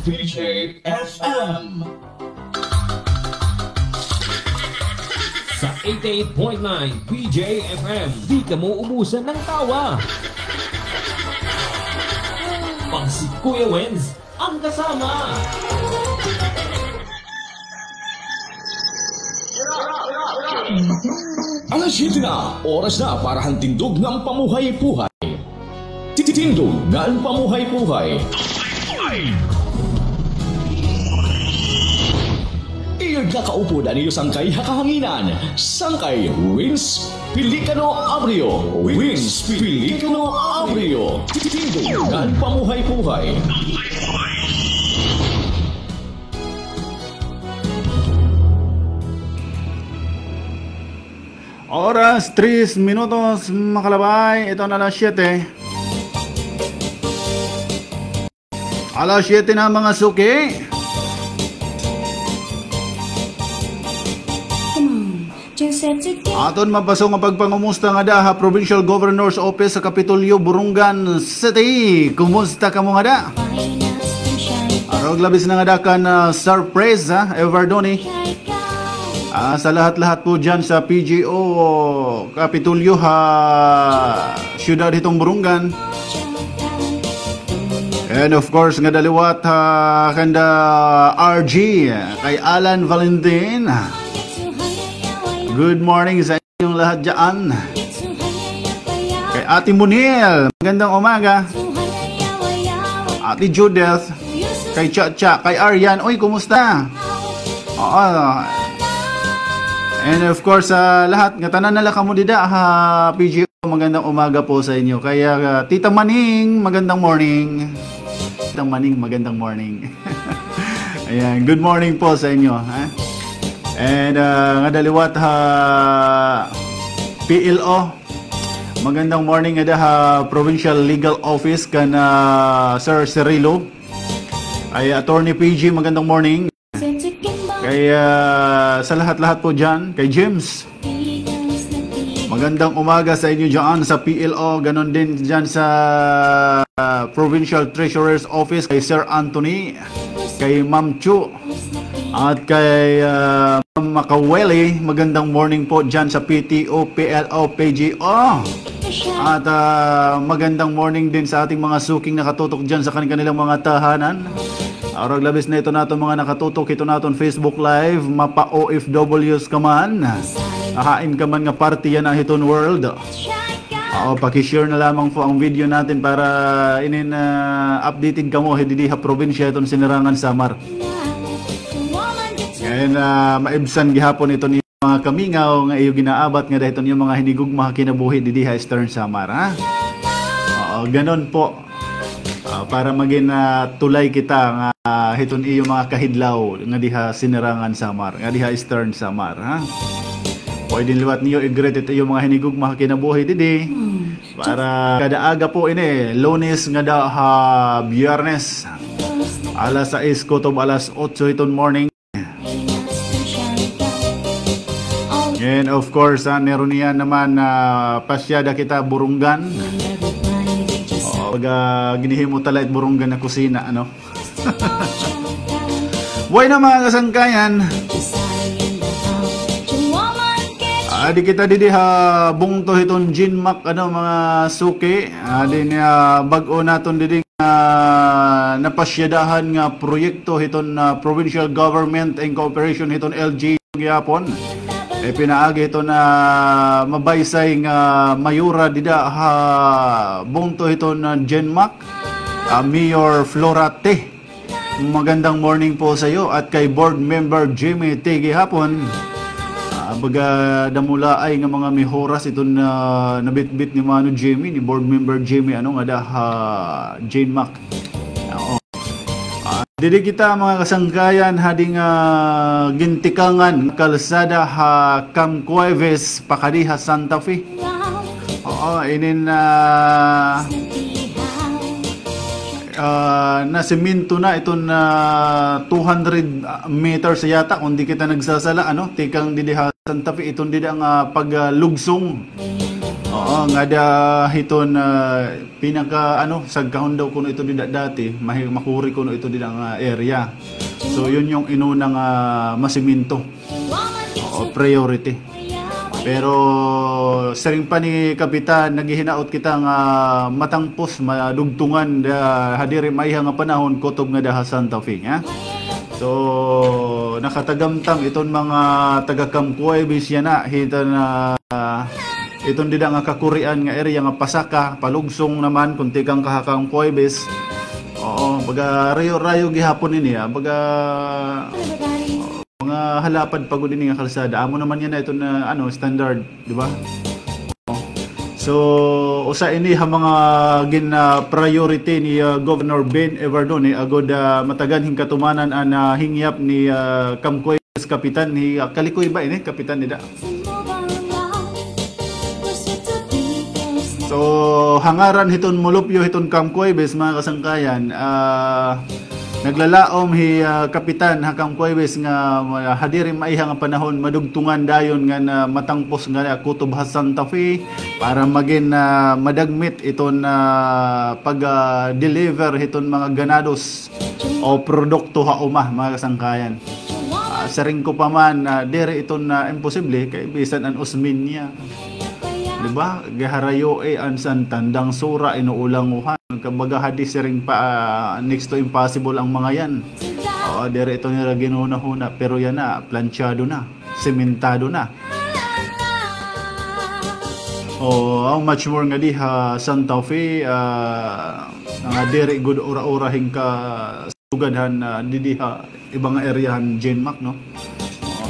B J F M. Sa eighty-eight point nine B J F M, di ka mauubusan ng tawa. Pag si Kuya Wens, ang kasama. Alas siyete na, oras na para han tindog ng pamuhay-puhay. Tindog ngan pamuhay-puhay. Iyo gakaupod an iyo sangkay ha kahanginan. Sangkay Wins Pelicano Abrio. Wins Pelicano Abrio. Tindog ngan pamuhay-puhay. Oras, tres minutos, makalabay. Ito na alas siyete. Alas siyete na, mga suki. Aton mapaso nga pagpangumusta ngada ha Provincial Governor's Office sa Kapitolyo, Borongan City. Kumusta kamo ngada? Arog labis na ngada kan, ah, Sir Prez, ha, Evardoni. Ah, sa lahat-lahat po dyan sa P G O Kapitolyo ha siyudad hiton Borongan. And of course, ngada liwat ha kanda R G, kay Alan Valentin. Good morning sa inyong lahat dyan. Kay Ate Munil, magandang umaga. Ate Judith, kay Cha Cha, kay Aryan. Uy, kumusta? Oo. And of course, sa lahat, ngatanan na la kamo dida ha P G O, magandang umaga po sa inyo. Kay, ah, Tita Maning, magandang morning. Tita Maning, magandang morning. Ayan, good morning po sa inyo, ha? And, ah, ngada liwat ha P L O. Magandang morning ngada ha Provincial Legal Office kan, ah, Sir Cirilo. Ay, Attorney P G, magandang morning. Kay, ah, sa lahat-lahat po dyan, kay James. Magandang umaga sa inyo dyan sa P L O, ganon din dyan sa, ah, Provincial Treasurer's Office, kay Sir Anthony, kay Ma'am Chu, at kay, ah, Ma'am Makaweli. Magandang morning po dyan sa P T O, P L O, P G O. At, ah, magandang morning din sa ating mga suking nakatutok dyan sa kanilang mga tahanan. Arog labis na ito naton mga nakatutok, ito naton Facebook Live, mapa-O F Ws ka man. Hain ka man nga parte yana hiton world. Oo, paki-share na lamang po ang video natin para inin, ah, updated kamo hididi ha probinsya hiton Sinirangan, Samar. Ngayon, ah, maibsan gihapon ito ni mga kamingaw nga iyo ginaabat ngada hiton iyo mga hinigugma ha kinabuhi didi ha Eastern Samar, ha? Oo, ganon po. Ah, para magin, ah, tulay kita nga, ah, hiton iyo mga kahidlaw ngadi ha Sinirangan Samar, ngadi ha Eastern Samar, ha? Pwede liwat niyo i-greet it iyo mga hinigugma ha kinabuhi didi. Para kada aga po ini, Lunes ngada ha Biyernes. Alas sais kutob alas otso hiton morning. And of course, ah, meron niya naman, ah, pasyada kita Borongan. Oo, pag, ah, ginhihimo ta la it Borongan nga kusina, ano? Bueno, mga kasangkayan. Adi kita didi ha bungto hiton Genmac, ano, mga suki. Adi niya bag-o naton didi nga napasyadahan nga proyekto hiton, ah, provincial government in cooperation hiton L G U gihapon. Ipinaagi hiton, ah, mabaysay nga mayora dida ha bungto hiton, ah, Genmac, ah, Mayor Florate. Magandang morning po sa iyo at kay Board Member Jimmy T gihapon. Ah, baga damo la ay nga mga mihoras iton, ah, nabitbit ni Mano Jimmy, ni Board Member Jimmy, ano, ngada ha Genmac. Oo. Ah, didi kita, mga kasangkayan, hadi nga, ah, gintikangan kalsada ha Camp Cuevas pakadi ha Santa Fe. Oo, inin, ah, ah, nasemento na iton, ah, two hundred meters yata, kung di kita nagsasala, ano, tikang didi ha Santa Fe, iton dida nga, ah, paglugsong. Oo, ngada hiton, ah, pinaka, ano, sagkahon daw kuno ito dida dati, mahi-, makuri kuno ito dida nga area. So, yun yung inuna nga masemento. Oo, priority. Pero siring pa ni Kapitan, naghihinaot kita nga matangpos, madugtungan da, ha diri maiha nga panahon, kutob ngada ha Santa Fe, ha? So, nakatagamtam iton mga taga Camp Cuevas yana, hiton, ah, Iton dida nga kakurian nga area nga pasaka, palugsong naman, kung tikang ka ha Camp Cuaibes. Oo, baga rayo-rayo gihapon ini, ah. Baga, mga halapad pa gud ini nga kalsada. Amo naman yana iton, ah, ano, standard, di ba? So, usa ini ha mga gin, ah, priority ni, ah, Governor Ben Evardone, agod, ah, matagan hin katumanan an, ah, hingyap ni, ah, Camp Cuaibes kapitan ni, ah, Kalikoy ba ini? Kapitan nida. So, ha ngaran hiton molupyo hiton Camp Cuaibes, mga kasangkayan, ah, naglalaom hi, ah, kapitan ha Camp Cuaibes nga, ah, ha diri maiha nga panahon madugtungan dayon ngan, ah, matangpos nga kutob ha Santa Fe para magin, ah, madagmit iton, ah, pag, ah, deliver hiton mga ganados o produkto ha uma, mga kasangkayan. Ah, siring ko pa man, ah, diri iton, ah, imposible kay bisan an Osmeña. Di ba? Gaharayo, eh, an san tandang sura, inuulanguhan. Kumbaga, hadi siring pa, ah, next to impossible ang mga yan. Oo, diri ito nila ginhunahuna, pero yana, planchado na, sementado na. Oh, how much more nga diha Santa Fe, ah, nga diri gud ura-ura hin kasugad han, ah, didi ha iba nga area han GenMac, no? Oo.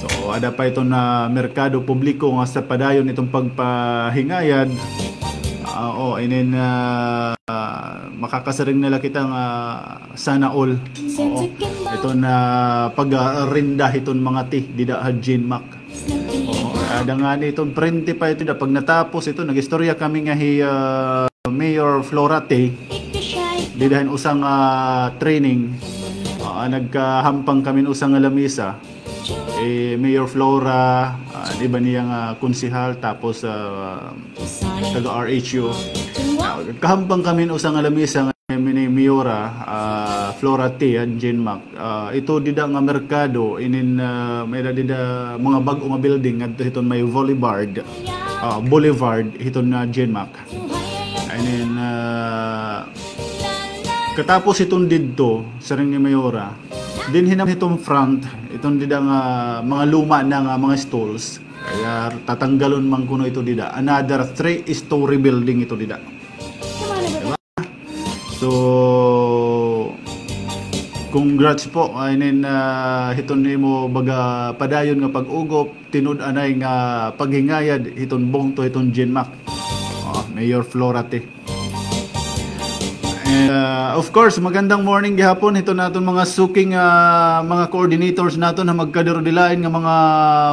So, ada pa iton merkado publiko nga sa padayon iton pagpahingayad. Ah, oo, inin, ah, makakasiring na la kita nga sana all. Oo. Iton pag-arenda hiton mga ti dida ha GenMac. Oo, ada ngani iton prente pa ito da. Pag natapos ito, nag-istorya kami nga hi, ah, Mayor Flora Tay. Dida hin usa nga, ah, training. Ah, nagkahampang kami hin usa nga lamisa. Eh, Mayor Flora, ah, an iba niya nga konsehal, tapos, ah, taga R H U. Ah, kahampang kami hin usa nga lamisa nga ni Mayora, ah, Flora Tay, ah, GenMac. Ah, ito dida nga merkado, inin, ah, may-ada dida mga bag-o nga building ngadto hiton may Boulevard, ah, Boulevard hiton nga GenMac. Inin, ah, katapos hiton didto, siring ni Mayora, dinhi naman hiton front, iton dida nga mga luma na nga mga stalls, kay tatanggalon man kuno ito dida. Another three-story building ito dida. Diba? So, congrats po. Inin, ah, hiton imo baga padayon nga pag-ugop, tinud-anay nga paghingayad hiton bungto hiton GenMac. Oh, Mayor Flora Tay. And, ah, of course, magandang morning gihapon hiton aton mga suking, ah, mga coordinators naton ha magkadirudilain nga mga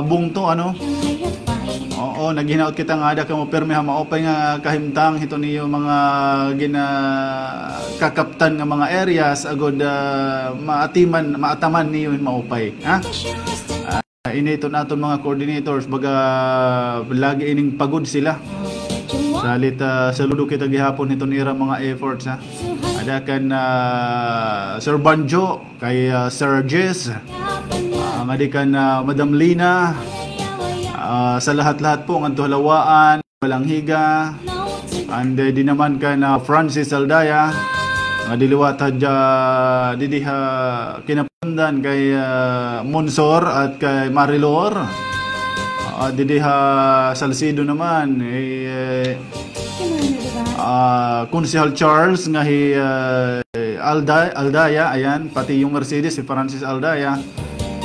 bungto, ano? Oo, naghinaot kita nga ada kamo pirmi ha maupay nga kahimtang hiton iyo mga ginakakaptan nga mga areas agod, ah, maatiman, maataman niyo maupay, ha? Ah, ini iton aton mga coordinators, baga lagi ining pagod sila. Salit, ah, saludo kita gihapon hiton ira mga efforts, ha? Ada kan, ah, Sir Banjo, kay, ah, Sir Jess, ah, ngadi kan, ah, Madam Lina, ah, sa lahat-lahat po ngadto ha Lawaan, Balangiga, and, eh, di naman kan, ah, Francis Aldaya, ngadi liwat hadya didi ha Kinapandan kay, ah, Monsor at kay Marilor. Ah, didi ha Salcedo naman, eh, ah, Konsehal Charles nga hi, ah, Alda-, Aldaya, ayan, pati yung Mercedes, si Francis Aldaya.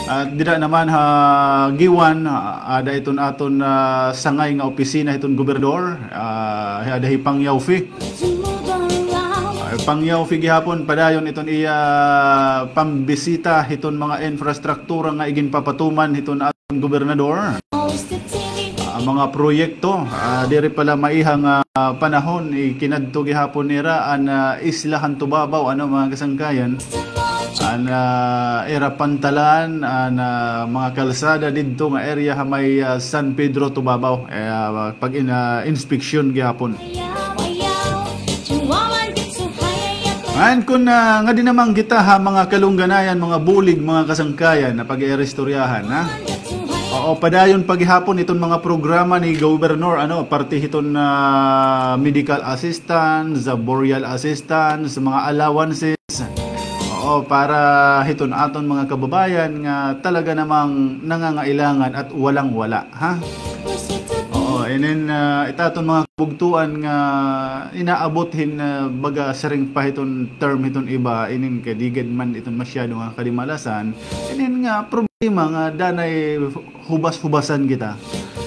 At dida naman ha Guiuan, ah, ada iton aton, ah, sangay nga opisina hiton gobernador, ah, ada hi Pang Yaufi. Ah, Pang Yaufi gihapon, padayon iton iya pambisita hiton mga infrastruktura nga iginpapatuman hiton gobernador. Ah, mga proyekto, ah, diri pa la maiha nga, ah, panahon, ikinadto gihapon nira an, ah, isla han Tubabao, ano, mga kasangkayan. An, ah, ira pantalan, an, ah, mga kalsada didto nga area ha may, ah, San Pedro Tubabao. Eh, ah, pag in-, ah, inspeksyon gihapon. Ngan kun, ah, ngadi naman kita ha mga kalungganayan, mga bulig, mga kasangkayan na pag-iiristoryahan, ha? Oo, padayon pa gihapon iton mga programa ni Gobernador, ano, parte hiton, ah, medical assistance, ah, burial assistance, mga allowances. Oo, para hiton aton mga kababayan nga talaga namang nangangailangan at walang-wala, ha? Oo. Oh, inin, ah, it aton mga kabugtoan nga inaabot hin, ah, baga siring pa hiton term hiton iba, inin kay di gad man iton masyado nga kadimalasan, inin nga problema nga danay hubas-hubasan kita.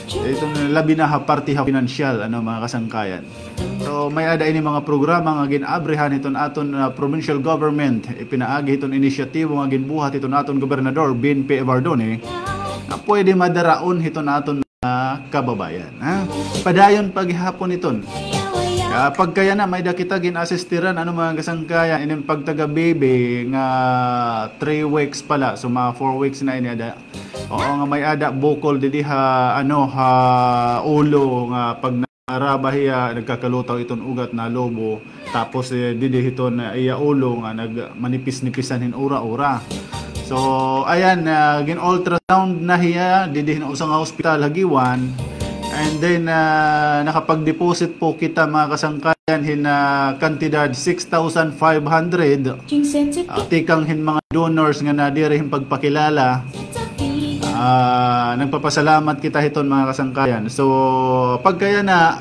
Iton labi na ha parte ha pinansyal, ano, mga kasangkayan. So, may-ada ini mga programa nga gin-abrihan hiton aton, ah, provincial government, ipinaagi hiton inisyatibo nga ginbuhat hiton aton gobernador, Ben P. Evardone, nga pwede madaraon hiton aton mga kababayan, ha? Padayon pa gihapon iton. Kay pagkayana, may-ada kita gin-asistiran, ano, mga kasangkayan, inin pagtaga-baby nga three weeks pa la, so mga four weeks na ini ada. Oo, nga may-ada bukol didi ha, ano, ha ulo nga pag naraba hiya, nagkakalutaw iton ugat, nalubo. Tapos, eh, didi hiton, ah, iya ulo nga nag-, manipis-nipisan hin ura-ura. So, ayan, ah, gin-ultrasound na hiya didi hin usa nga hospital ha Guiuan. And then, ah, nakapag-deposit po kita, mga kasangkayan, hin, ah, kantidad six thousand five hundred. Ah, tikang hin mga donors nga nadiri hin pagpakilala. Ah, nagpapasalamat kita hiton, mga kasangkayan. So, pagkayana,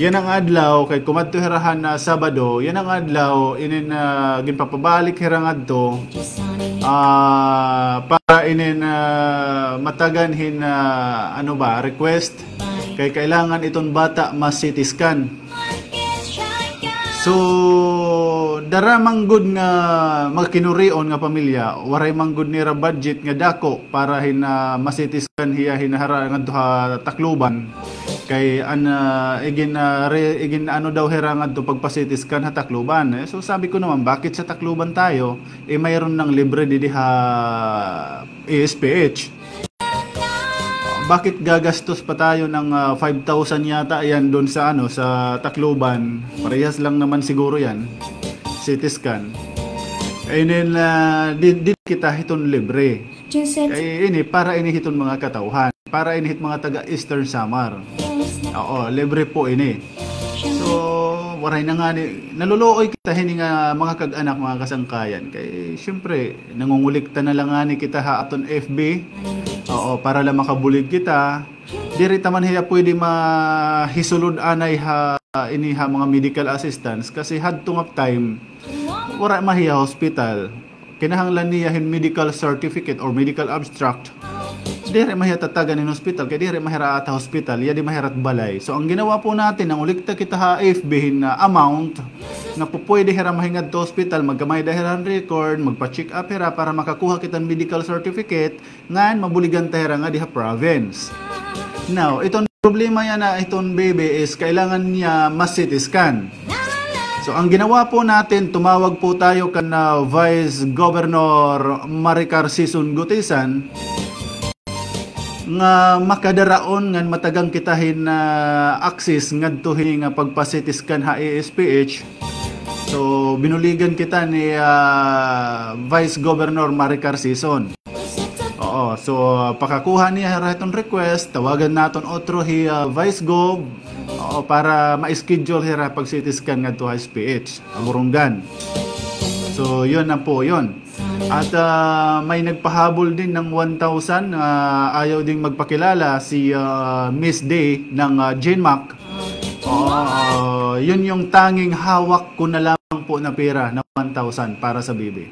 yana nga adlaw, kay kumadto hira han, ah, Sabado, yana nga adlaw, inin, ah, ginpapabalik hira ngadto, ah, para inin, ah, matagan hin, ah, ano ba, request, kay kailangan iton bata ma-C T scan. So, dara man gud nga mga kinurion nga pamilya, waray man gud nira budget nga dako para hin, ah, ma-C T scan hiya hin hara ngadto ha Tacloban. Kay an, ah, igin, ah, re-, igin ano daw hira ngadto pagpa-C T scan ha Tacloban. Eh, so sabi ko naman, bakit sa Tacloban tayo? Eh, mayroon ng libre didi ha A S P H. Bakit gagastos pa tayo ng, ah, five thousand yata yan doon sa, ano, sa Tacloban? Parehas lang naman siguro yan. C T scan. And then, ah, di, di kita hiton libre. Kay ini, para ini hiton mga katawhan. Para ini hit mga taga Eastern Samar. Oo, libre po ini. So, waray na ngani, naluluoy kita hini nga mga kag-anak, mga kasangkayan. Kay, siyempre, nangungulikta na la ngani kita ha aton F B. Oo, para la makabulig kita. Diri ta man hiya pwede mahisulod anay ha, ini ha mga medical assistance. Kasi hadto nga time, wara man hiya hospital. Kinahanglan niya hin medical certificate or medical abstract. Diri man hiya tatagan hin hospital, kay diri man hira aada ha hospital, iya di man hira aada ha balay. So, ang ginawa po natin, nangulikta kita ha F B hin, ah, amount nga pupwede hira mahingadto ha hospital, magkamay-ada hira hin record, magpa-check up hira para makakuha kita hin medical certificate, ngan mabuligan ta hira ngadi ha province. Now, iton problema yana, iton baby is kailangan niya ma-C T scan. So, ang ginawa po natin, tumawag po tayo kan, ah, Vice Governor Maricar Sison Goteesan nga makadaraon ngan matagan kita hin, ah, access ngadto hini nga pagpa-C T scan ha A S P H. So, binuligan kita ni, ah, Vice Governor Maricar Sison. Oo, so, pakakuha niya hira hiton request, tawagan naton otro hi, ah, Vice Gov, oo, para ma-schedule hira pag-C T scan ngadto ha S P H, ha Borongan. So, yun na po yun. At, ah, may nagpahabol din ng one thousand, ah, ayaw ding magpakilala, si, ah, Miss Day ng, ah, GenMac. Oo, ah, yun yung tanging hawak ko na lamang po na pera na one thousand para sa baby.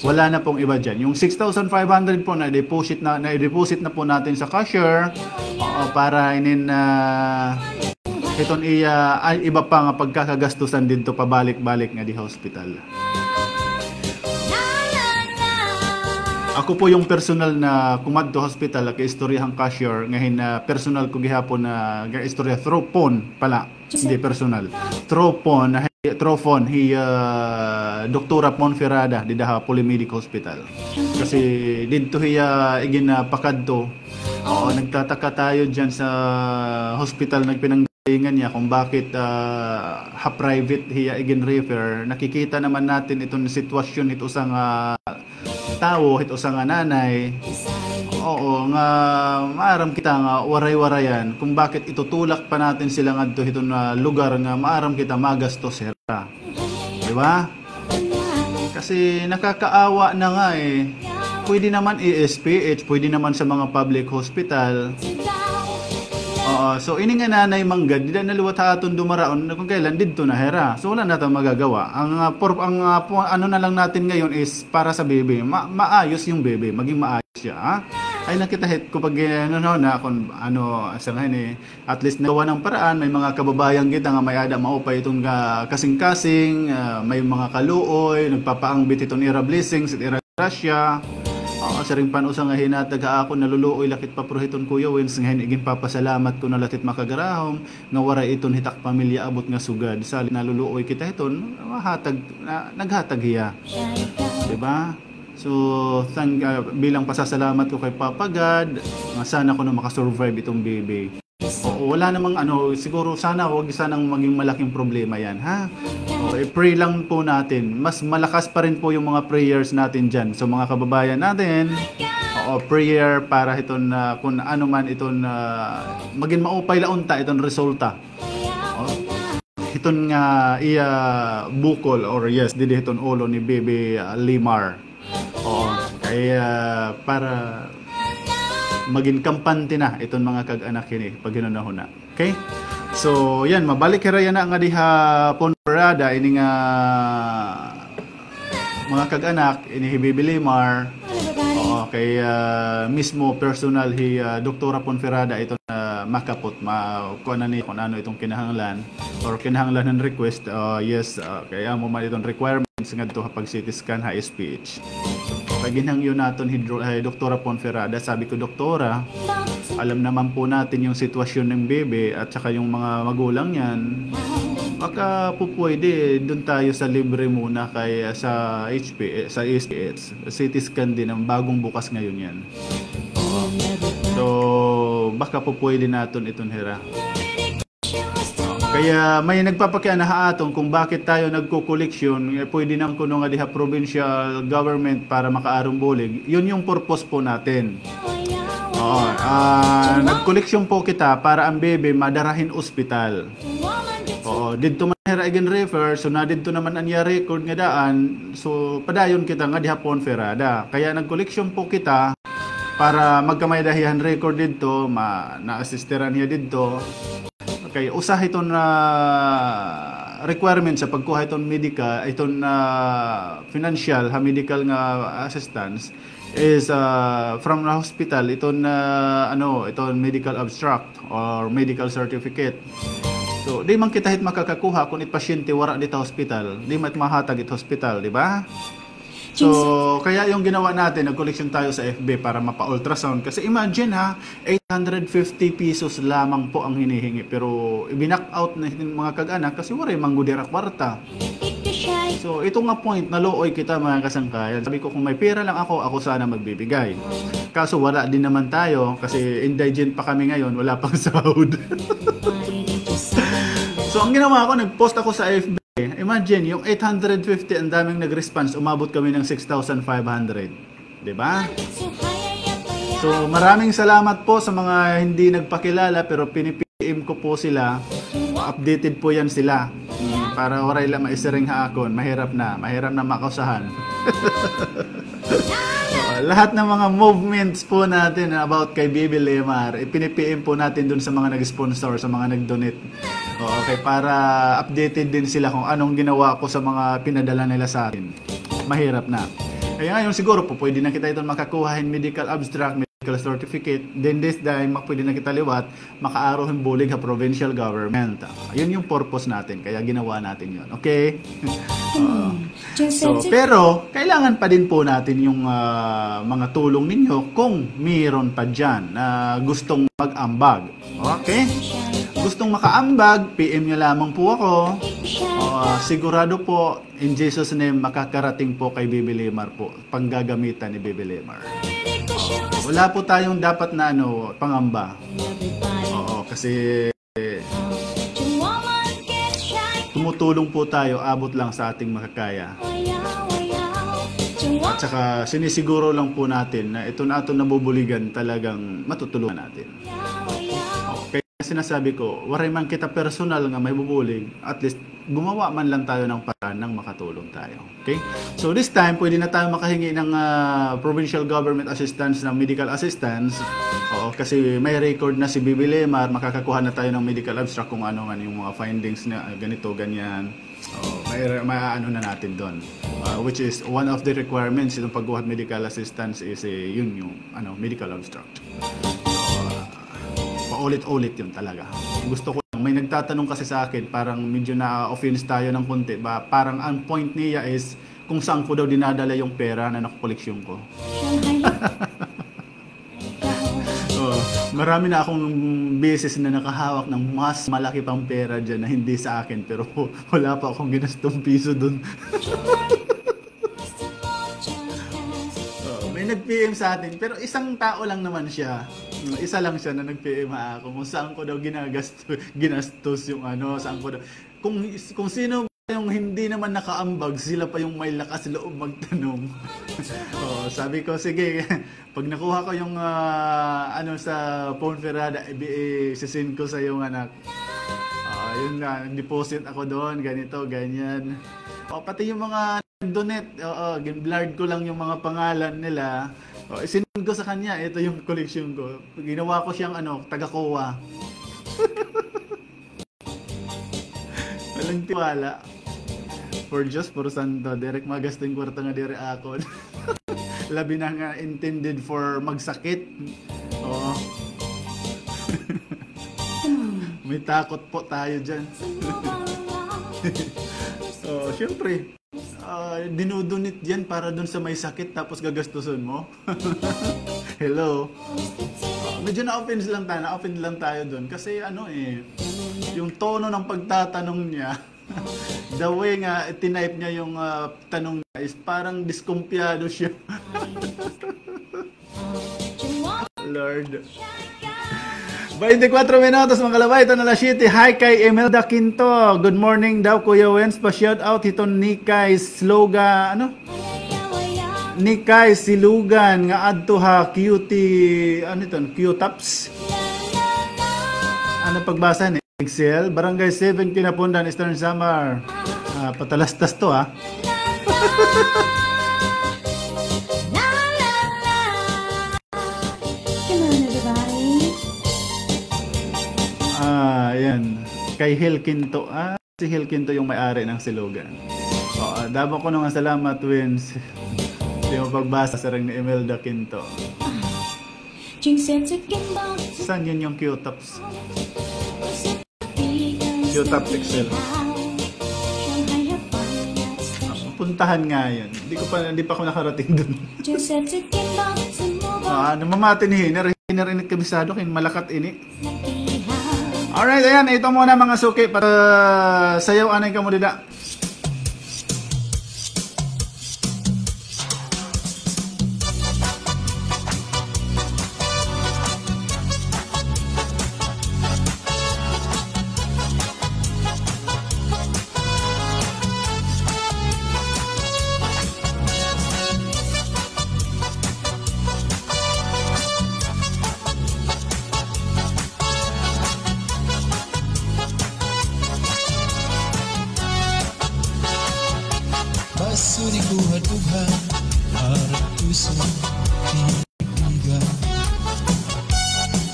Wala na pong iba dyan. Yung six thousand five hundred po na deposit na, na deposit na po natin sa cashier. Oo, para inin, ah, hiton iya, ay, iba pa nga pagkakagastusan didto pabalik-balik ngadi ha hospital. Ako po yung personal na kumadto hospital, nag-istorya han cashier, nga hin, ah, personal ko gihapon na nag-istorya through phone pala. Hindi personal. Through phone, hi, through phone, hi, ah, Doktora Ponferrada, dida ha Polimedic Hospital. Kasi didto hiya igin, ah, pakadto. Oo, nagtataka tayo dyan sa hospital nagpinanggalingan niya kung bakit, ah, ha private hiya igin-refer. Nakikita naman natin iton sitwasyon hit usa nga tawo, hit usa nga nanay. Oo, nga maaram kita nga waray-warayan kung bakit itutulak pa natin sila ngadto hiton, ah, lugar nga maaram kita magastos hira. Di ba? Kasi nakakaawa na nga eh. Pwede naman A S P H, pwede naman sa mga public hospital. Ah, so, ini nga nanay man gad, dida na liwat ha aton dumaraon, na kon kailan, didto na hira. So, wala na tayong magagawa. Ang, ah, por-, ang, ah, po-, ano na lang natin ngayon is para sa baby. Ma-, maayos yung baby, maging maayos siya, ha? Ay, nakita hit ko pag, eh, ano, no, na kung ano, sa ngayon, eh, at least nagawa ng paraan, may mga kababayan kita nga may-ada maupay iton ka-, kasing-kasing, ah, may mga kaluoy, nagpapaangbit iton ira blessings, ira grasya. Oo, siring pa an usa nga hinatag ha akon, naluluoy la kit papro hiton, Kuya Wins, nga hin-, iginpapasalamat ko na la hit makagarahom, nga waray iton hit ak pamilya abot nga sugad. Salit naluluoy kita hiton, mahatag, na, naghatag hiya. Di ba? So, thank, ah, bilang pasasalamat ko kay Papa God, nga sana kuno makasurvive iton baby. Oo, wala namang ano, siguro sana wag sanang maging malaking problema yan, ha? Oo, i-pray lang po natin. Mas malakas pa rin po yung mga prayers natin dyan. So, mga kababayan natin, oo, prayer para hiton, ah, kung ano man iton, ah, maging maupay la unta iton resulta. Oo. Hiton nga iya bukol or yes, didi hiton ulo ni Baby, ah, Limar. Oo, kay, ah, para magin kampante na iton mga kag-anak hini, paghinunahuna. Okay? So, yan, mabalik hira yana nga diha Ponferrada, ini nga mga kag-anak, ini hi Bibi Limar. Oo, kay, ah, mismo personal hi, ah, Doktora Ponferrada iton, ah, makapot, ma-, kuan na ni kung ano iton kinahanglan or kinahanglan hin request, ah, yes, ah, kay amo man iton requirements ngadto ha pag-C T scan ha S P H. Pag hinangyo naton hi Dro-, hi Doktora Ponferrada, sabi ko, "Doktora, alam naman po natin yung sitwasyon ng bebe at saka yung mga magulang niyan. Baka po pwede dun tayo sa libre muna kay, sa H P, sa S P H. C T scan din, ang bagong bukas ngayon yan." So, baka po pwede naton iton hira. Kaya may nagpapakiana ha aton kung bakit tayo nagko-koleksyon, eh, pwede naman kuno nga diha provincial government para makaaron bulig. Yun yung purpose po natin. Oo, ah, nagkoleksyon po kita para ang bebe madara hin ospital. Oo, didto man hira igin-refer, so nadidto naman an iya record nga daan, so padayon kita nga diha Ponferrada. Kaya nagkoleksyon po kita para magkamay-ada hiya hin record didto, ma-, na-assisteran hiya didto. Okay, usa hiton, ah, requirement sa pagkuha hiton medical, hiton, ah, financial ha medical nga assistance is, ah, from the hospital, iton, ah, ano, iton medical abstract or medical certificate. So, di man kita hit makakakuha kung it pasyente wara dida ha hospital. Di man it mahatag it hospital, di ba? So, kaya yung ginawa natin, nag-collection tayo sa F B para mapa-ultrasound. Kasi imagine ha, eight hundred fifty pesos lamang po ang hinihingi. Pero i-knock out na hin mga kag-anak kasi waray man gud hira kwarta. So, ito nga point, naluoy kita, mga kasangkayan. Sabi ko, kung may pera lang ako, ako sana magbibigay. Kaso wala din naman tayo kasi indigent pa kami ngayon, wala pang sahod. So, ang ginawa ko, nag-post ako sa F B. Imagine, yung eight hundred fifty, ang daming nag-response, umabot kami ng six thousand five hundred. Di ba? So, maraming salamat po sa mga hindi nagpakilala, pero pini-P M ko po sila. Updated po yan sila. Mm, para waray la maisiring ha akon. Mahirap na. Mahirap na makausahan. Oo, lahat ng mga movements po natin about kay Bibi Lemar, ipini-P M po natin dun sa mga nag-sponsor, sa mga nag-donate. Oo, okay, para updated din sila kung anong ginawa ko sa mga pinadala nila sa atin. Mahirap na. Kaya ngayon siguro po, pwede na kita iton makakuha hin medical abstract, medical certificate. Then this time, ma-, pwede na kita liwat, makaaro hin bulig ha provincial government. Yun yung purpose natin, kaya ginawa natin yun. Okay? Oo. So, pero, kailangan pa din po natin yung, ah, mga tulong ninyo kung mayroon pa dyan na gustong mag-ambag. Okay? Gustong makaambag, P M nyo lamang po ako. Ah, sigurado po, in Jesus' name, makakarating po kay Bibi Lemar po, panggagamitan ni Bibi Lemar. Oo. Wala po tayong dapat na, ano, pangamba. Oo, kasi tumutulong po tayo, abot lang sa ating makakaya. At saka, sinisiguro lang po natin na ito na aton nabubuligan talagang matutulungan natin. Okay, sinasabi ko, waray man kita personal nga may bubulig, at least gumawa man lang tayo ng paraan ng makatulong tayo. Okay? So this time, pwede na tayo makahingi ng, ah, provincial government assistance, ng medical assistance. Oo, kasi may record na si Bibi Lemar, makakakuha na tayo ng medical abstract kung ano man yung mga findings na, ah, ganito, ganyan. Oo, may, may ano na natin doon. Ah, which is one of the requirements itong pagkuha ng medical assistance is, eh, yun yung ano, medical abstract. So, ah, paulit-ulit yun talaga. Gusto ko lang, may nagtatanong kasi sa akin, parang medyo na-offense tayo ng konti. Ba, parang ang point niya is kung saan ko daw dinadala yung pera na nakokoleksyon ko. Oo, marami na akong beses na nakahawak ng mas malaki pang pera dyan na hindi sa akin, pero wala pa akong ginastong piso dun. Oo, may nag-P M sa atin, pero isang tao lang naman siya. Mm, isa lang siya na nag-P M ha ako kung saan ko daw ginagasto-, ginastos yung ano, saan ko daw. Kung, kung sino yung hindi naman nakaambag, sila pa yung may lakas loob magtanong. Oo, sabi ko, "Sige, pag nakuha ko yung, ah, ano, sa Phone Ferrada, ibi-, i-send ko sa yung anak." Ah, yun nga, nag-deposit ako doon, ganito, ganyan. O, pati yung mga nag-donate, oo, gin-blurred ko lang yung mga pangalan nila. O, isinend ko sa kanya, ito yung koleksyon ko. Ginawa ko siyang, ano, taga-COA. Walang tiwala. For Diyos, for Santo, diri ko magasto yung kwarta nga diri akon. Labi na nga intended for magsakit. Oo. May takot po tayo dyan. So, syempre, ah, dinudunit yan para dun sa may sakit tapos gagastusun mo. Hello? Ah, medyo na-offense lang tayo, na-offend lang tayo dun. Kasi ano eh, yung tono ng pagtatanong niya, the way nga tinipe niya yung, ah, tanong niya is parang diskumpiyado siya. Lord. Twenty-four minutos, mga kalabay. Ito na alas siyete. Hi kay Imelda Quinto. Good morning daw, Kuya Wens. Pa-shout out hiton Nikay Sloga, ano? Nikay Silugan nga adto ha Q T, ano ito? Q-Tops? Ano pagbasa ni? Excel, Barangay seven, Quinapondan, Eastern Samar. Ah, patalastas to, ah. Ah, yan. Kay Hil Quinto. Ah, si Hil Quinto yung may-ari ng Silugan. Oo, damo kuno nga salamat, Wins. Di mo pagbasa sa ring ni Imelda Quinto. Saan yun yung Q-Tops? Q-Tops Excel. Ah, puntahan nga yun. Hindi ko pa, hindi pa ako nakarating dun. Ah, namamati ni Hiner. Hiner, init kabisado, kin malakat ini. Alright, ayan, ito muna, mga suki, para sayaw anay kamo dida. Basuri ko ha dughan, harap puso, tinipigan.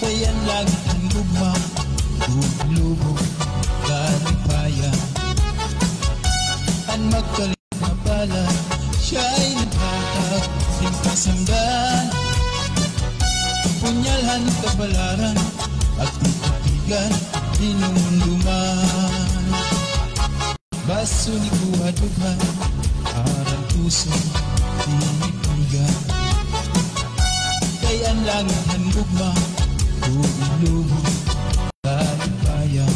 Kay an langit han gugma, ug lubong, kalipayan. An magkali- Nga pala, siya'y naghatag hin kasamdan. Punyal han kabalaran, agtitigan, hinumduman. Baso ni kuha dughan, aram puso, tinitigan. Kay an langit han gugma, tuig lubong. Kalipayan.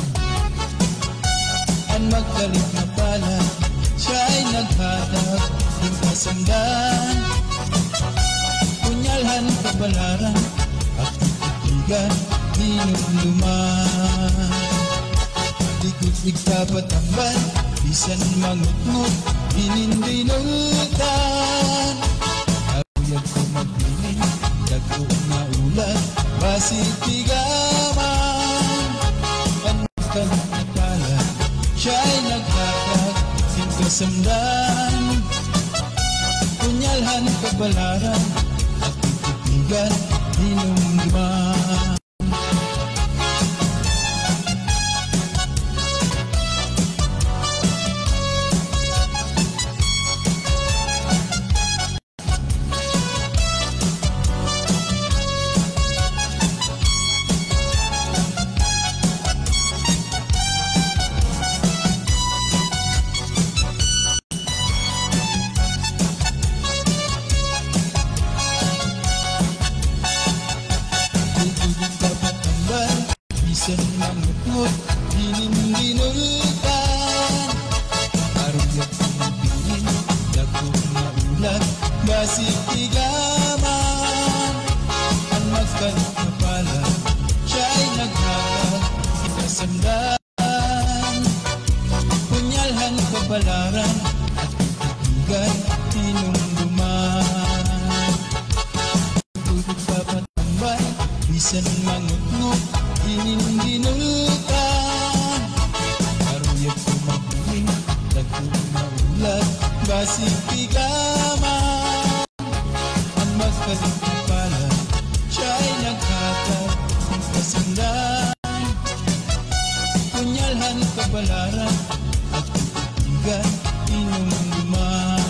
An magkalit nga palad, siya'y naghatag hin kasamdan. Punyal han kabalaran, agtitigan, hinumduman. Di gud igkapatambal, bisan mangutngot, inindinutan. Uyab ko magpili, dagko nga ulan, basi tigaman. An magkalit nga palad, siya'y nagha- Samdan, punyalhan, kabalaran, at titigan, hinumduman. Bisan mangutngot, inin dinulkan. Aruyag pumabilin, dako nga ulag, basi tigaman. An magkalit nga palad, siya'y naghatag, kasamdan. Punyalhan, kabalaran, at titigan, hinumduman. Tugod papatambay, bisan mangutngot, inin dinulkan. Aruyag pumabilin, dako nga ulag, basi tigaman. An magkalit nga palad, siya'y naghatag, kasamdan. Punyalhan, kabalaran, at titigan, hinumduman.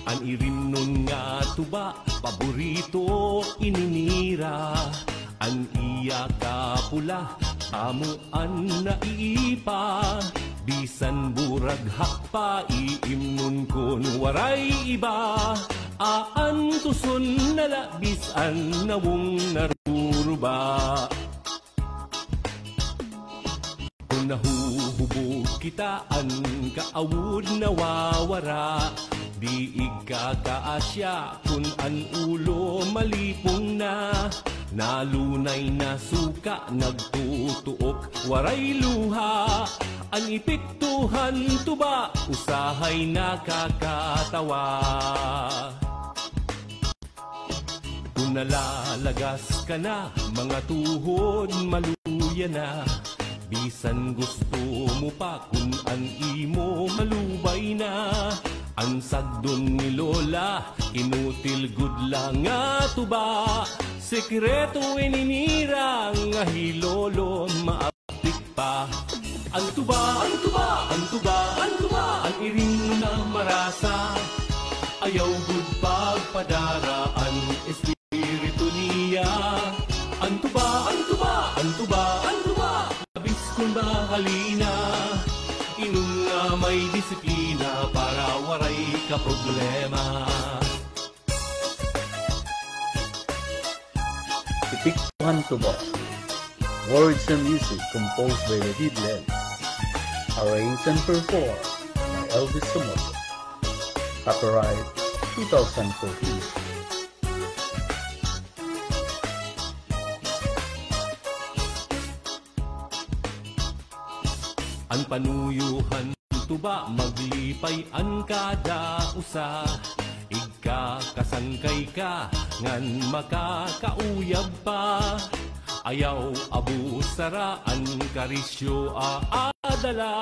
An irimnon nga tuba, paborito ini nira. An iya kapula, amo an naiipa. Bisan burag hakpa, iimnon kon waray iba. Aantuson na la bisan nawong naruruba. Kon nahuhubog kita, an kaawod nawawara. Diig kakaasya kon an ulo malipong na. Nalunay na suka, nagtutuok, waray luha. An epekto han tuba, usahay nakakatawa. Kon nalalagas ka na, mga tuhod maluya na. Bisan gusto mo pa, kon an imo malubay na. An sagdon ni Lola, kinutil gud la nga tuba. Sekreto ini nira nga hi Lolo ma- Tikpa. An tuba, an tuba, an tuba, an tuba, an iring na marasa. Ayaw gud pagpadara an espiritu niya. An tuba, an tuba, an tuba, an tuba, labis kon bahalina. Inom nga may disiplina para waray ka problema. Epekto han tuba. Words and music composed by David Lenz. Arranged and performed by Elvis Somoza. Copyright two thousand fourteen. An panuyo han tuba, maglipay an kada usa. Igkakasangkay ka ngan makakauyab pa. Ayaw abusara an karisyo aada la.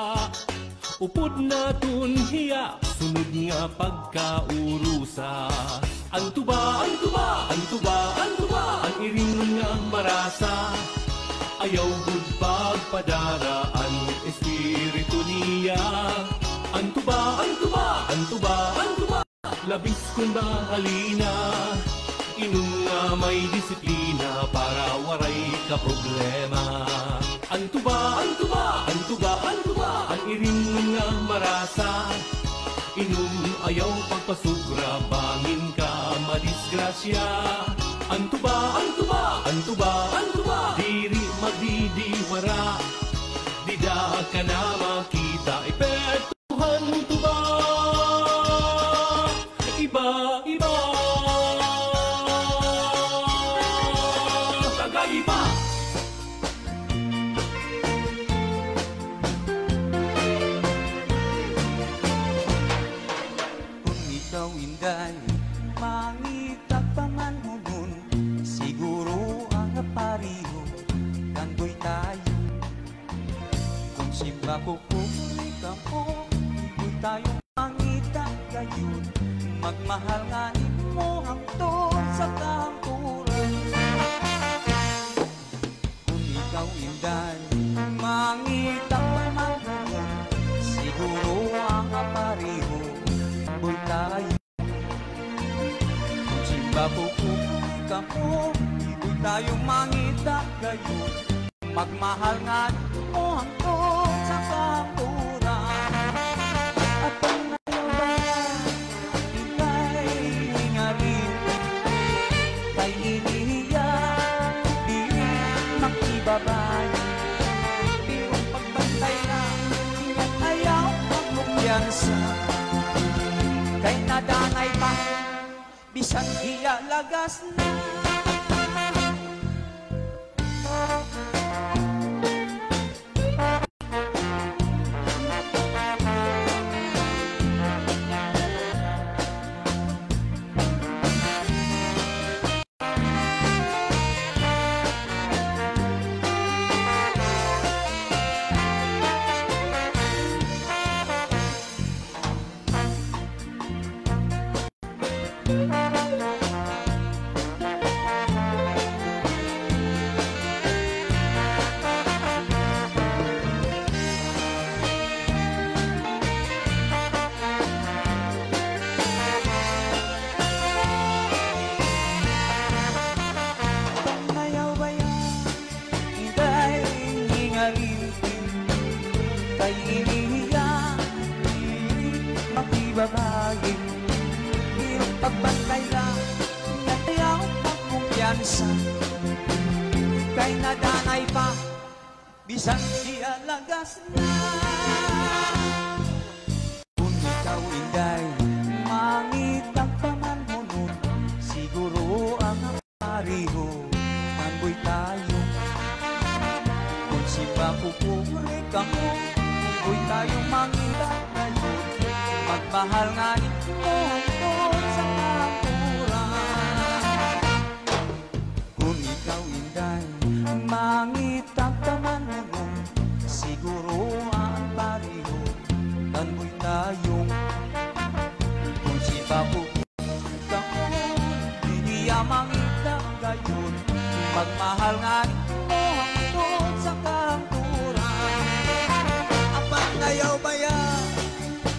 Upod naton hiya, sunod nga pagkaurusa. An tuba, an tuba, an tuba, an tuba, an iring nga marasa. Ayaw gud pagpadara an espiritu niya. An tuba, an tuba, an tuba, an tuba, labis kon bahalina. Inom nga may disiplina para waray kaproblema. An tuba, an tuba, an tuba, an tuba, an iring nga marasa. Inom ayaw pagpasubra, bangin ka madisgrasya. An tuba, an tuba, an tuba, an tuba, diri magdidiwara. Dida ka na makita, epekto han tuba. Iba, iba. Tagaiba. Kon ikaw, Inday, mangitag pamanhunhon, siguro an pareho kan Boy Tayo. Kon simba kukuri kamo, Boy Tayo, mangita gayod, magmahal ngani mo hangtod sa kahangturan. Kon ikaw, Inday, mangita pamanhunhon, siguro an pareho, Boy Tayo. Kon simba kukuri kamo, Boy Tayo, mangita gayod, magmahal ngani mo hangtod sa kahangturan. At an ayaw baya, Inday, hingaling, kay ini hiya diri makibabaye. Pero pagbantay la, ngan ayaw magkumpiyansa, kay nadanay pa, bisan hiya lagas na. Panayaw baya, Inday, hingaling, kay ini hiya diri makibabaye. Pero pagbantay la, ngan ayaw magkumpiyansa, kay nadanay pa, bisan hiya lagas na. Kon ikaw, Inday, mangitag pamanhunhon, siguro an pareho kan Boy Tayo. Kon simba kukuri kamo, Boy Tayo, mangita gayod, magmahal ngani mo hangtod sa kahangturan. Kon ikaw, Inday, mangitag pamanhunhon, siguro an pareho kan Boy Tayo. Kon simba kukuri kamo, diri hiya mangita gayod, magmahal ngani mo hangtod sa kahangturan. Apan ayaw baya,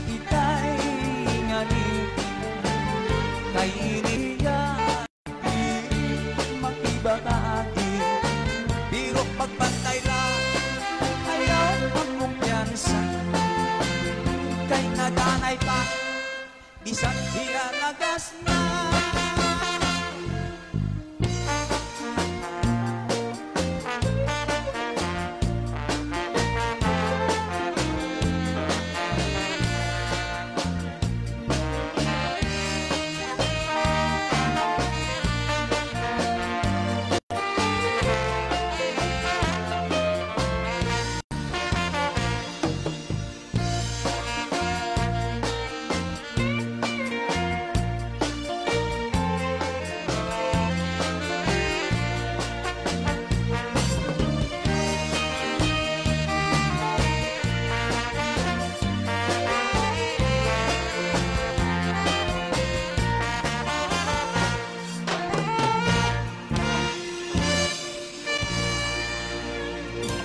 Inday, hingaling, kay ini hiya diri makibabaye. Pero pagbantay la, ayaw magkumpiyansa, kay nadanay pa, bisan hiya lagas na.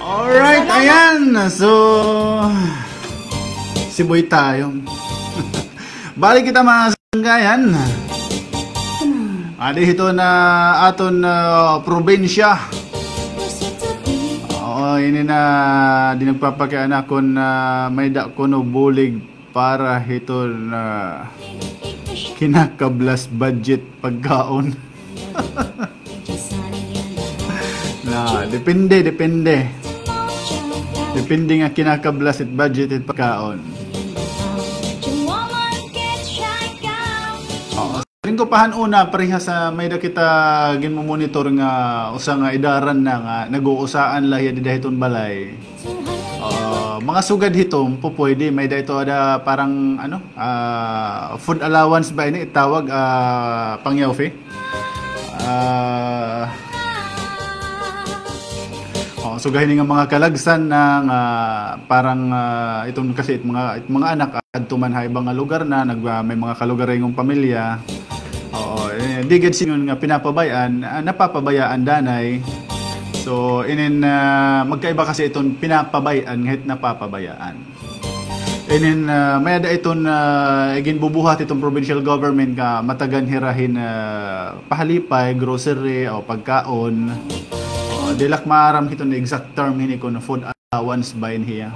Alright, ayan. So, si Boy Tayo. Balik kita, mga sanggayan. Adi hito na aton, ah, probinsya. Oh, ini na, di nagpapakiana kon, ah, may-ada kuno bulig para hiton, ah, kinakablas budget pagkaon. Na, depende, depende. Depende nga kinakablas it budget it pagkaon. Oo. Linggo pa han una, parehas sa may-ada kita ginmomonitor nga usa nga edaran na nga nag-uusaan la hiya dida hiton balay. Ah, mga sugad hiton, pupwede, may-ada ito ada parang, ano, ah, food allowance ba ini itawag, ah, Pangyaw Fe? Ah, oh, sugad hini nga mga kalagsan na nga parang, ah, iton kasi it mga, it mga anak adto man ha iba nga lugar na, nag-, ah, may mga kalugaringon pamilya. Oo, eh, di gad siyon nga pinapabay-an, ah, napapabayaan danay. So, inin, ah, magkaiba kasi iton pinapabay-an, ngahit napapabayaan. Inin, ah, may-ada iton, ah, iginbubuhat iton provincial government nga matagan hira hin, ah, pahalipay, grocery, o pagkaon. O, di la ak maaram hiton exact term hini kon food allowance ba ini hiya.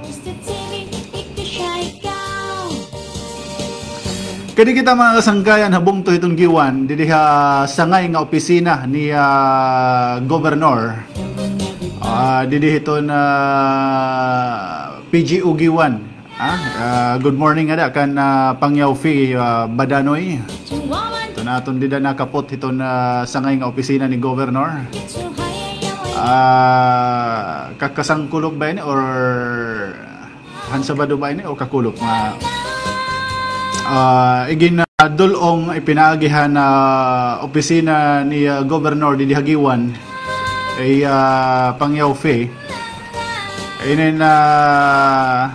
Kadi kita, mga kasangkayan, ha bungto hiton Guiuan, didi ha sangay nga opisina ni, ah, Governor. Ah, didi hiton, ah, P G O Guiuan. Ah, ah, good morning ada kan, ah, Pangyaw Fe, ah, Badanoy. Iton aton dida nakapot hiton, ah, sangay nga opisina ni Governor. Ah, kakasangkulop ba ini or han Sabado ba ini o kakulop nga, ah, igin, ah, dul-ong ipinaagi han, ah, opisina ni, ah, Governor didi ha Guiuan, kay, ah, Pangyaw Fe. Inin, ah,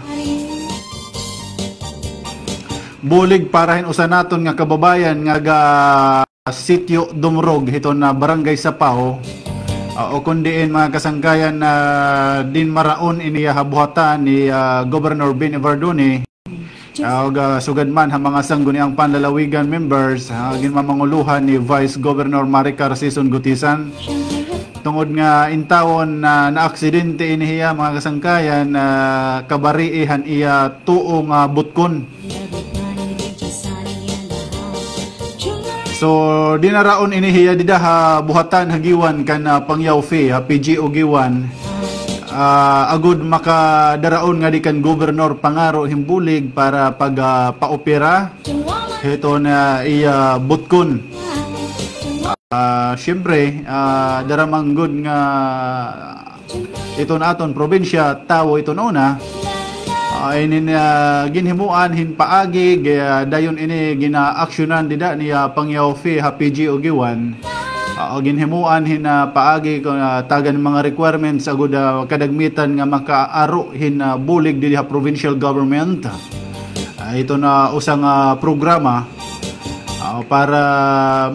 bulig para hin usa naton nga kababayan nga ga Sitio Dumrog, hiton, ah, Barangay Sapao. Ah, o kon diin, mga kasangkayan, na dinmaraon ini ha buhatan ni, ah, Governor Ben Evardone. Ah, og, ah, sugad man ha mga Sangguniang Panlalawigan members, ha ginmamanguluhan ni Vice Governor Maricar Sison Gutisan. Tungod nga intawon na naaksidente ini hiya, mga kasangkayan, na kabarii han iya tuo nga butkon. So, dinaraon ini hiya dida ha buhatan ha Guiuan kan, ah, Pangyaw Fe, ha P G O Guiuan. Ah, agod makadaraon ngadi kan Gobernador pangaro hin bulig para pag, ah, paopera hiton iya butkon. Ah, siyempre, ah, dara man gud nga iton aton probinsya, tawo iton una. Ah, inin, ah, ginhimoan hin paagi, ga-, dayon ini ginaaksyonan dida ni, ah, Pangyaw Fe ha P G O Guiuan. Ah, ginhimoan hin, ah, paagi kon, ah, tagan mga requirements agod, ah, kadagmitan nga makaaro hin, ah, bulig didi ha provincial government. Ah, ito na usa nga programa, ah, para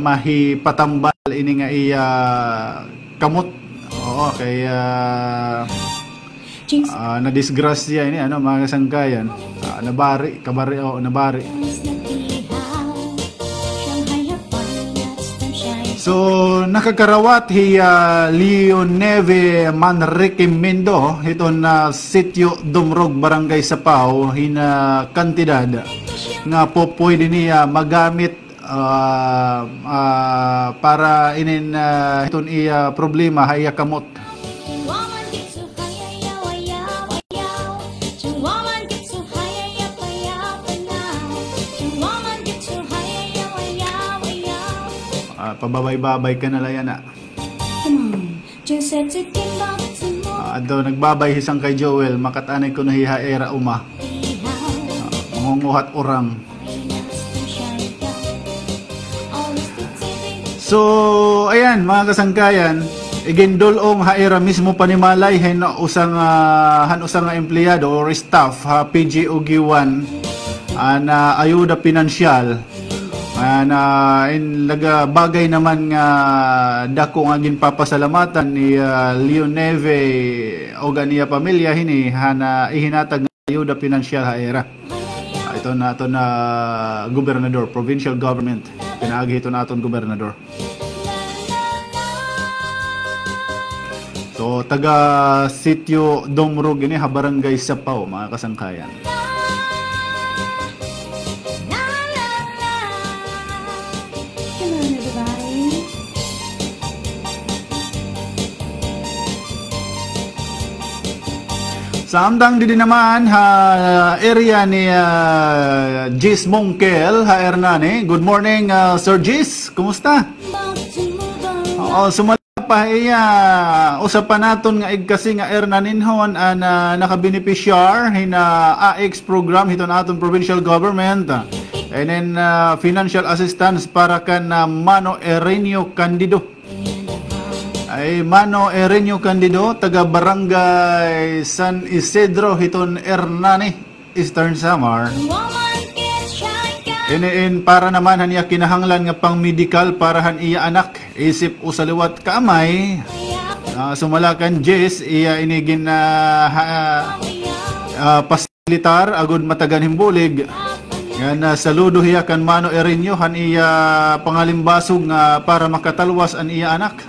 mahipatambal ini nga iya kamot. Oo, kay, ah, ah, nadisgrasya ini, ano, mga kasangkayan. Ah, nabari, kabari, oo, nabari. So, nakakarawat hi, ah, Leoneve Manrique Mendo, hiton, ah, Sitio Dumrog, Barangay Sapao, hin, ah, kantidad nga pupwede niya magamit ah, ah, para inin, ah, hiton iya problema ha iya kamot. Ah, pababay-babay ka na la yana. Ah, adto nagbabay hi Sangkay Joel, makat-anay kuno hiya ha ira uma. Ah, mangunguhat urang. So, ayan, mga kasangkayan, igindul-ong ha ira mismo panimalay hin usa nga, han usa nga empleyado or staff ha P G O Guiuan, an, ah, ayuda pinansyal. An, ah, in, laga, bagay naman nga dako nga ginpapasalamatan ni, ah, Leoneve ug an iya pamilya hini han, ah, ihinatag nga ayuda pinansyal ha ira. Ah, ito na, ito na gobernador, provincial government. Pinaagi ito na aton gobernador. So, taga Sitio Domrog ini ha Barangay Sapaw, mga kasangkayan. Samtang didi naman ha area ni, ah, Jis Mongkel ha Hernani. Good morning, ah, Sir Jis. Kumusta? Oo, sumala pa iya. Usa pa naton nga igkasi nga Hernaninhon an, ah, nakabenepisyar hin, ah, A X program hiton aton provincial government. And then, ah, financial assistance para kan, ah, Mano Erenio Candido. Ay, Mano Erenio Candido, taga Barangay San Isidro, hiton Hernani, Eastern Samar. Ini in para naman han iya kinahanglan nga pang-medikal para han iya anak. Isip usa liwat ka amay, ah, sumala kan Jis, iya ini gin, ah, ha-, ah, pas- militar agod matagan hin bulig. Ngan, ah, saludo hiya kan Mano Erenio han iya pangalimbasog nga para makatalwas an iya anak.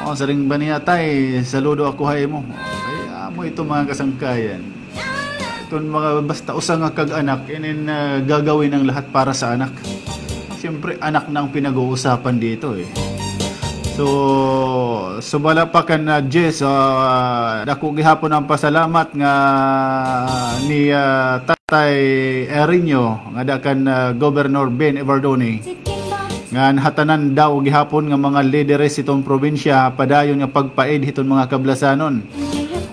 Oo, siring ba niya, "Tay, saludo ako ha imo." Ay, amo ito, mga kasangkayan. Iton mga basta usa nga kag-anak, inin, ah, gagawin ang lahat para sa anak. Siyempre, anak na ang pinag-uusapan dito, eh. So, sumala pa kan, ah, Jis, ah, dako gihapon ang pasalamat nga ni, ah, Tatay Erenio, ngada kan, ah, Governor Ben Evardone, ngan ha tanan daw gihapon nga mga lideres hiton probinsya, padayon nga pagpaid hiton mga Kablasanon.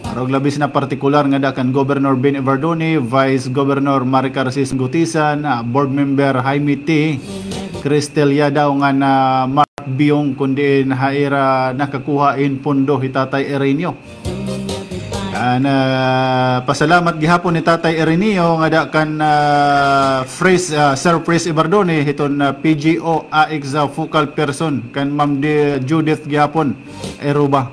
Arog labis na partikular ngada kan Governor Ben Evardone, Vice Governor Maricar Sis Gutisan, ah, Board Member Jaime T. Cristel Yadaw ngan Mark Biong, kun diin ha ira nakakuha hin pondo hi Tatay Erenio. An, ah, pasalamat gihapon ni Tatay Erenio ngada kan, ah, Pres, ah, Sir Pres Evardone hiton, ah, P G O A X, ah, focal person kan Ma'am Di-, Judith gihapon Eruba.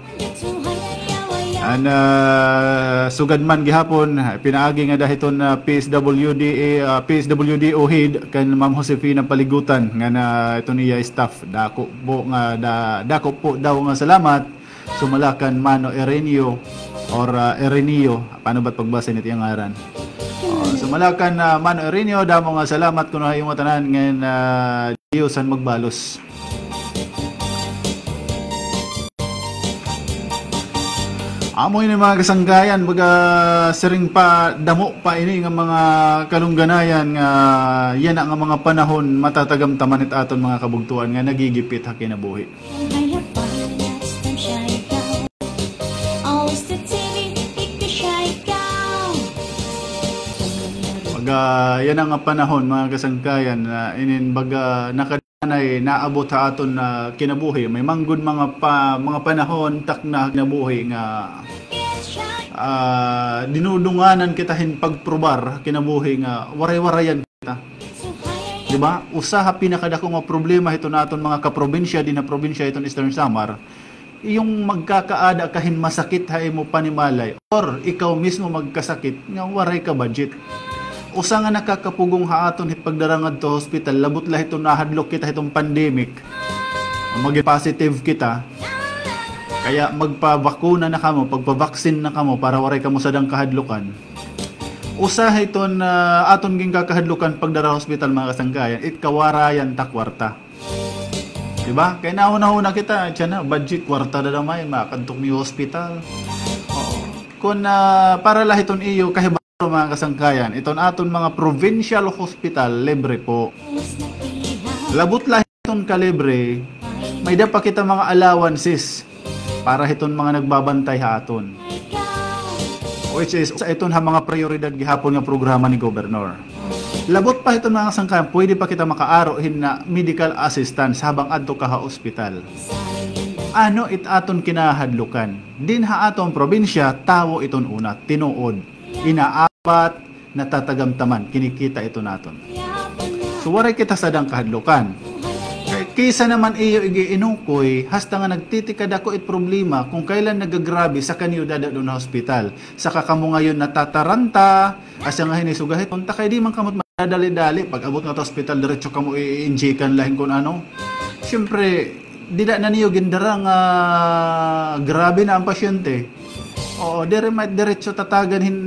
An, ah, sugad man gihapon, pinaagi ngada hiton, ah, P S W D, ah, P S W D O head kan Ma'am Josefina Paligutan ngan, ah, iton iya staff. Dako po nga, da-, dako po daw nga salamat. Sumala kan Mano Erenio or, ah, Erenio. Paano ba't pagbasa nito yung ngaran? Oh, sumala kan, ah, Mano Erenio, damo nga salamat kuno ha iyo nga tanan ngan, ah, Diyos an magbalos. Amo ini mga kasangkayan, baga siring pa, damo pa ini nga mga kalungganayan nga yana nga mga panahon matatagamtaman it aton mga kabugtoan nga nagigipit ha kinabuhi. Baga yana nga panahon, mga kasangkayan, na inin baga naka- Anay naabot ha aton, ah, kinabuhi. May man gud mga pa-, mga panahon, takna ha kinabuhi nga, ah, dinudunganan kita hin pagprobar ha kinabuhi nga waray-warayan kita. Di ba? Usa ha pinakadako nga problema hiton aton mga kaprobinsya dinhi ha probinsya hiton Eastern Samar, yung magkakaada ka hin masakit ha imo panimalay or ikaw mismo magkasakit nga waray ka budget. Usa nga nakakapugong ha aton hit pagdara ngadto ha hospital, labot la hiton nahadlok kita hiton pandemic. Maging positive kita. Kaya magpabakuna na kamo, pagpabaksin na kamo para waray kamo sadang kahadlokan. Usa hiton, ah, aton ginkakahadlokan pagdara ha hospital, mga kasangkayan, it kawarayan ta kwarta. Di ba? Kay nahunahuna kita, tiyan na, budget, kwarta na naman, makadto mi hospital. Oo. Kun, ah, para la hiton iyo kahibaro, mga kasangkayan, iton aton mga provincial hospital, libre po. Labot la hiton kalibre, may-ada pa kita mga allowances para hiton mga nagbabantay ha aton. Which is, usa iton ha mga prayoridad gihapon nga programa ni Gobernador. Labot pa hiton mga kasangkayan, pwede pa kita makaaro hin, ah, medical assistance habang adto ka ha ospital. Ano it aton kinahadlukan? Dinhi ha aton probinsya, tawo iton una, tinuod. Inaabat, natatagamtaman, kinikita ito naton. So, waray kita sadang kahadlukan. Kay kaysa naman iyo ig-iinukoy, hasta nga nagtitikadako it problema, kung kailan nagagrabe, saka niyo dadalon ha hospital. Saka kamo ngayon natataranta, asya nga hini, sugad hiton, ta kay di man kamo madadali-dali, pag-abot ngadto ha hospital, diretso kamo i-injikan la hin kun ano. Siyempre, dida na niyo gindara nga grabe na an pasyente. Oo, diri may diretso tatagan hin,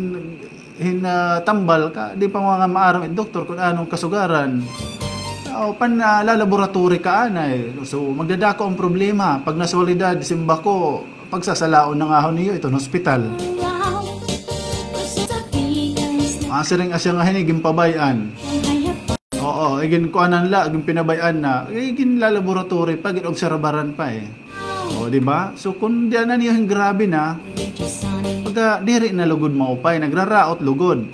hin, ah, tambal ka, di pa mga maaram it doktor kun ano an kasugaran. O, pan, ah, lalaboratory ka anay. So, magdadako an problema. Pag nasyalidad, simbako, pagsasalaon na ngahon niyo iton hospital. Ah, siring asya nga hini, ginpabay-an. Oo, iginkuanan la, ginpinabay-an na. Iginlalaboratory pa, ginobserbaran pa, eh. O, di ba? So, kun dida na niyo hin grabe na, pagka diri na lugod maupay, nagraraot lugod.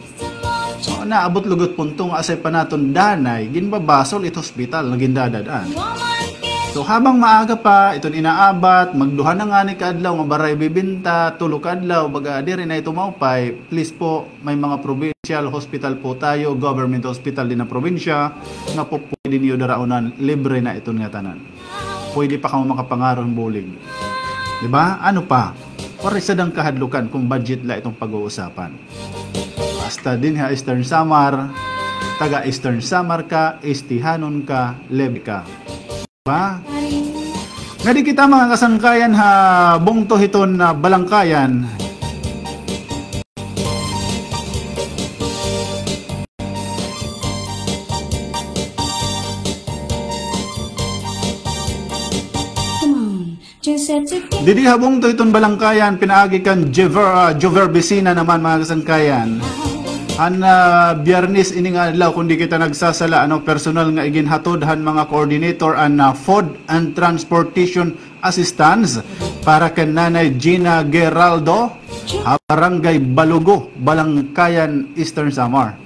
O, naabot lugod punto nga asay pa naton danay, ginbabasol it hospital nga gindadad-an. So, habang maaga pa, iton inaabat, magduha na ngani ka adlaw nga baray bibinta, tulo ka adlaw, baga diri na ito maupay, please po, may mga provincial hospital po tayo, government hospital din ng probinsya, nga po pwede niyo daraunan, libre na iton ngatanan. Pwede pa kamo makapangaroon bulig. Di ba? Ano pa? Waray sadang kahadlukan kung budget la itong pag-uusapan. Basta dinhi ha Eastern Samar, taga Eastern Samar ka, Estehanon ka, libre ka. Di ba? Ngadi kita, mga kasangkayan, ha bungto hiton, ah, balangkayan. Didi ha bungto hiton balangkayan, pinaagi kan Jover, ah, Jover Vicina naman, mga kasangkayan. Han, ah, Biyernes ini nga adlaw, kun di kita nagsasala, ano, personal nga iginhatod han mga coordinator an, ah, food and transportation assistance para kan Nanay Gina Geraldo ha Barangay Balugo, Balangkayan, Eastern Samar.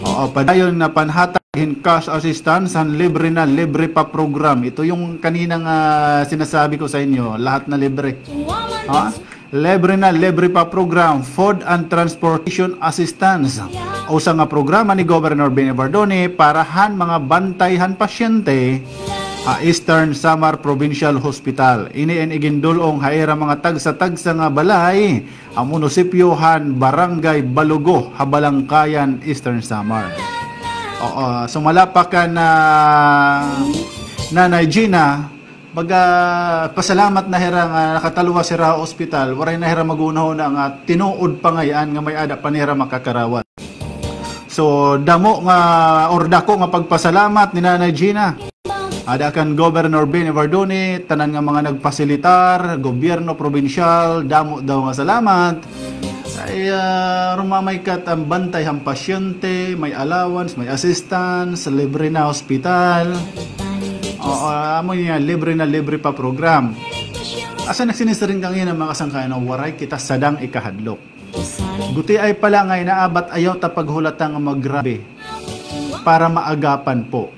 Oo, padayon na panhatag hin cash assistance han Libre na Libre Pa program. Ito yung kaninang, ah, sinasabi ko sa inyo, lahat na libre. Ha? Libre na Libre Pa program, food and transportation assistance. Usa nga programa ni Governor Bini Evardone para han mga bantay han pasyente ha Eastern Samar Provincial Hospital. Ini in igindul-ong ha ira mga tagsa-tagsa nga balay ha munisipyo han Barangay Balugo ha Balangkayan, Eastern Samar. Oo, sumala pa kan Nanay Gina, baga pasalamat na hira nga nakatalwas hira ha ospital, waray na hira maghunahuna nga tinuod pa ngay-an nga may-ada pa nira makakarawat. So, damo nga, or dako nga pagpasalamat ni Nanay Gina. Ada kan Governor Bini Evardone, tanan nga mga nagpasilitar, gobyerno probinsyal, damo daw nga salamat. Ay, ah, rumamay kat an bantay han pasyente, may allowance, may assistance, libre na hospital. Oo, amo niya, libre na libre pa program. Asa nagsinisiring kangina, mga kasangkayan, waray kita sadang ikahadlok. Gutiay pa la nga inaabat, ayaw ta paghulata nga magrabe para maagapan po.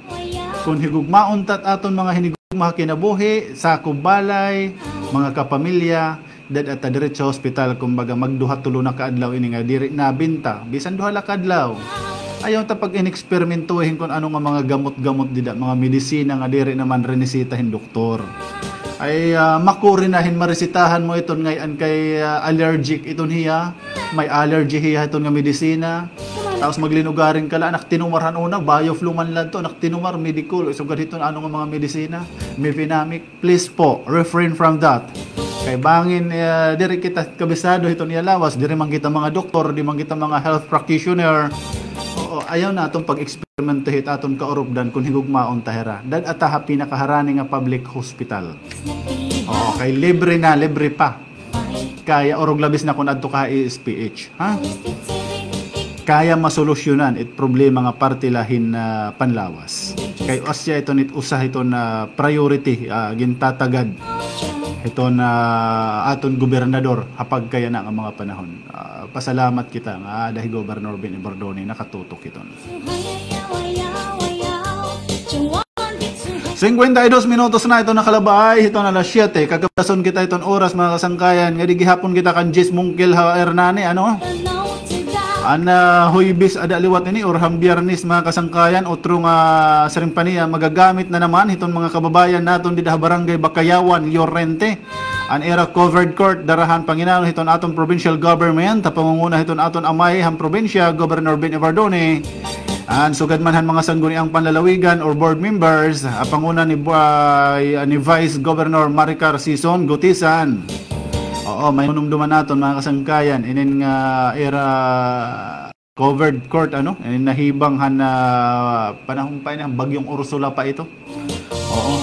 Kon higugmaon ta it aton mga hinigugma ha kinabuhi, sakob balay, mga kapamilya, dad-a ta diretso ha ospital, kumbaga, magduha tulo na ka adlaw ini nga diri nabinta, bisan duha la ka adlaw. Ayaw ta pag-ineksperimentuhin kon ano nga mga gamot-gamot dida, mga medisina nga diri naman rinisita hin doktor. Ay, ah, makuri na hin marisitahan mo iton ngay-an kay, ah, allergic iton hiya. May allergy hiya hiton nga medisina. Tapos maglinugaring ka la, anak tinumar han una, bioflu man la ito, anak tinumar, Medicol, sugad hiton ano nga mga medisina, Mefenamic. Please po, refrain from that. Kay bangin, ah, diri kita kabisado hiton iya lawas, diri man kita mga doktor, di man kita mga health practitioner. Oo, ayaw naton pag-eksperimento hit aton kaurupdan kon higugmaon ta hira. Dad-a ta ha pinakaharani nga public hospital. Oo, kay libre na, libre pa. Kaya orog labis na kon adto ka ha E S P H, ha? Kaya masolusyonan it problema nga parte la hin, ah, panlawas. Kay asya iton it usa hiton, ah, priority, ah, gintatagad hiton, ah, aton gobernador ha pagkayana nga mga panahon. Ah, pasalamat kita nga ada hi Governor Bini Evardone nakatutok hiton. Singkwenta y dos minutos na iton nakalabay hiton alas siyete. Kagabdason kita iton oras, mga kasangkayan, ngadi gihapon kita kan Jis Mungkil ha Hernani, ano? An, ah, Huybis ada liwat ini or han Biyernes, mga kasangkayan, otro nga siring pa niya magagamit na naman hiton mga kababayan naton dida ha Barangay Bakayawan, Llorente. An ira covered court dara han panginaon hiton aton provincial government, ha pangunguna hiton aton amay han probinsya, Governor Bini Evardone. An sugad man han mga sangguniang panlalawigan or board members, ah, panguna ni, ah, ni Vice Governor Maricar Sison Gutisan. Oo, may hunumduman naton, mga kasangkayan, inin nga ira covered court, ano? Inin nahibang han, ah, panahon pa ini, han Bagyong Ursula pa ito. Oo.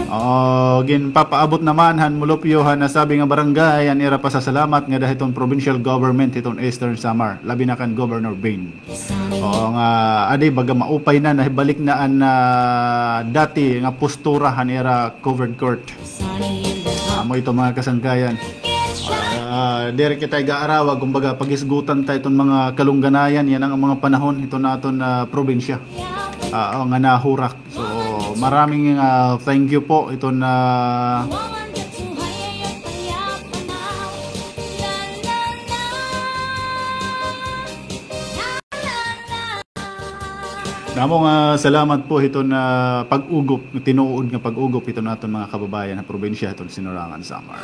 Oo, ginpapaabot naman han molupyo han nasabi nga barangay an ira pasasalamat ngada hiton provincial government hiton Eastern Samar, labi na kan Governor Bain. Oo nga, adi, baga maupay na, nahibalik na an, ah, dati nga postura han ira covered court. Amo ito, mga kasangkayan. Ah, diri kita igaarawag, kumbaga, pagisgutan ta iton mga kalungganayan, yana nga mga panahon, iton aton, ah, probinsya. Ah, nga nahurak. So, maraming, ah, thank you po. Ito na. Damo nga salamat po hiton pag-ugop, tinuod nga pag-ugop hiton aton mga kababayan ha probinsya hiton Sinarangan, Samar.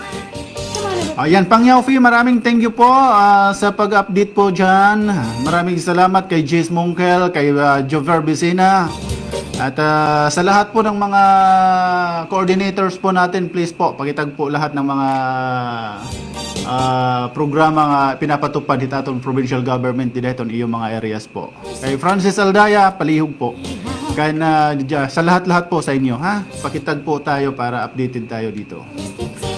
Ayan, Pangyaw Fi, maraming thank you po, ah, sa pag-update po dyan. Maraming salamat kay Jace Mongkel, kay, ah, Jover Vicina. At, ah, sa lahat po ng mga coordinators po natin, please po, pakitag po lahat ng mga, ah, programa nga pinapatupad hit aton provincial government dida hiton iyo mga areas po. Kay Francis Aldaya, palihog po. Kay na, dya, sa lahat-lahat po sa inyo, ha? Pakitag po tayo para updated tayo dito.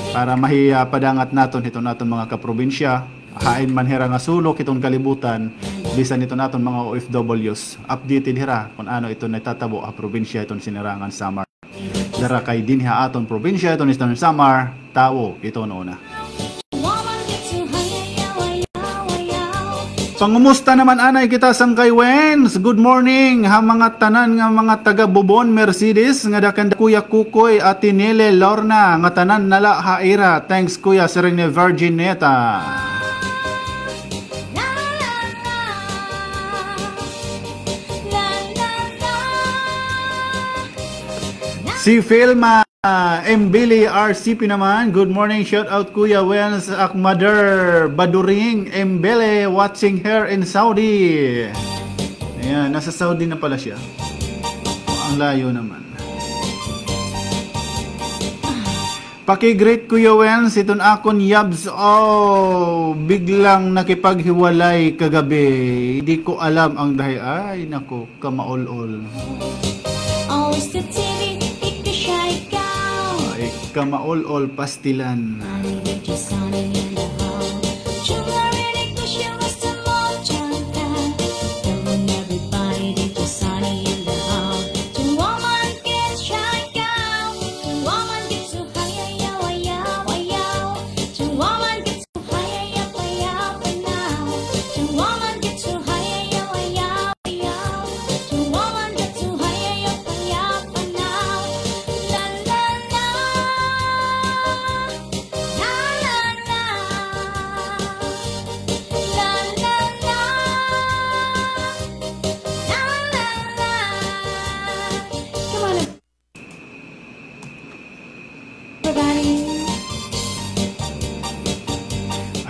Para mahiya padangat naton hiton aton mga kaprobinsya. Hain man hira nga sulok hiton kalibutan, bisan hiton aton mga O F Ws, updated hira kon ano iton natatabo ha probinsya hiton Sinarangan, Samar. Dara kay dinhi ha aton probinsya hiton Eastern Samar, tawo iton una. Pangumusta naman anay kita, Sangkay Wens? Good morning ha mga tanan nga mga taga Bobon, Mercedes, ngada kan Kuya Kukoy, Ate Nele, Lorna, nga tanan na la ha ira. Thanks, Kuya, siring ni Virgineta. Si Filma, ah, Mbili R C P naman. Good morning, shout out Kuya Wens, ak mother, Baduring Mbili, watching her in Saudi. Ayan, nasa Saudi na pala siya. Ang layo naman. Paki-greet, Kuya Wens, iton akon yabs. Oh, biglang nakipaghiwalay kagabi. Di ko alam ang dahi-, ay, nako, kamaol-ol. Ay, kamaol-ol, pastilan.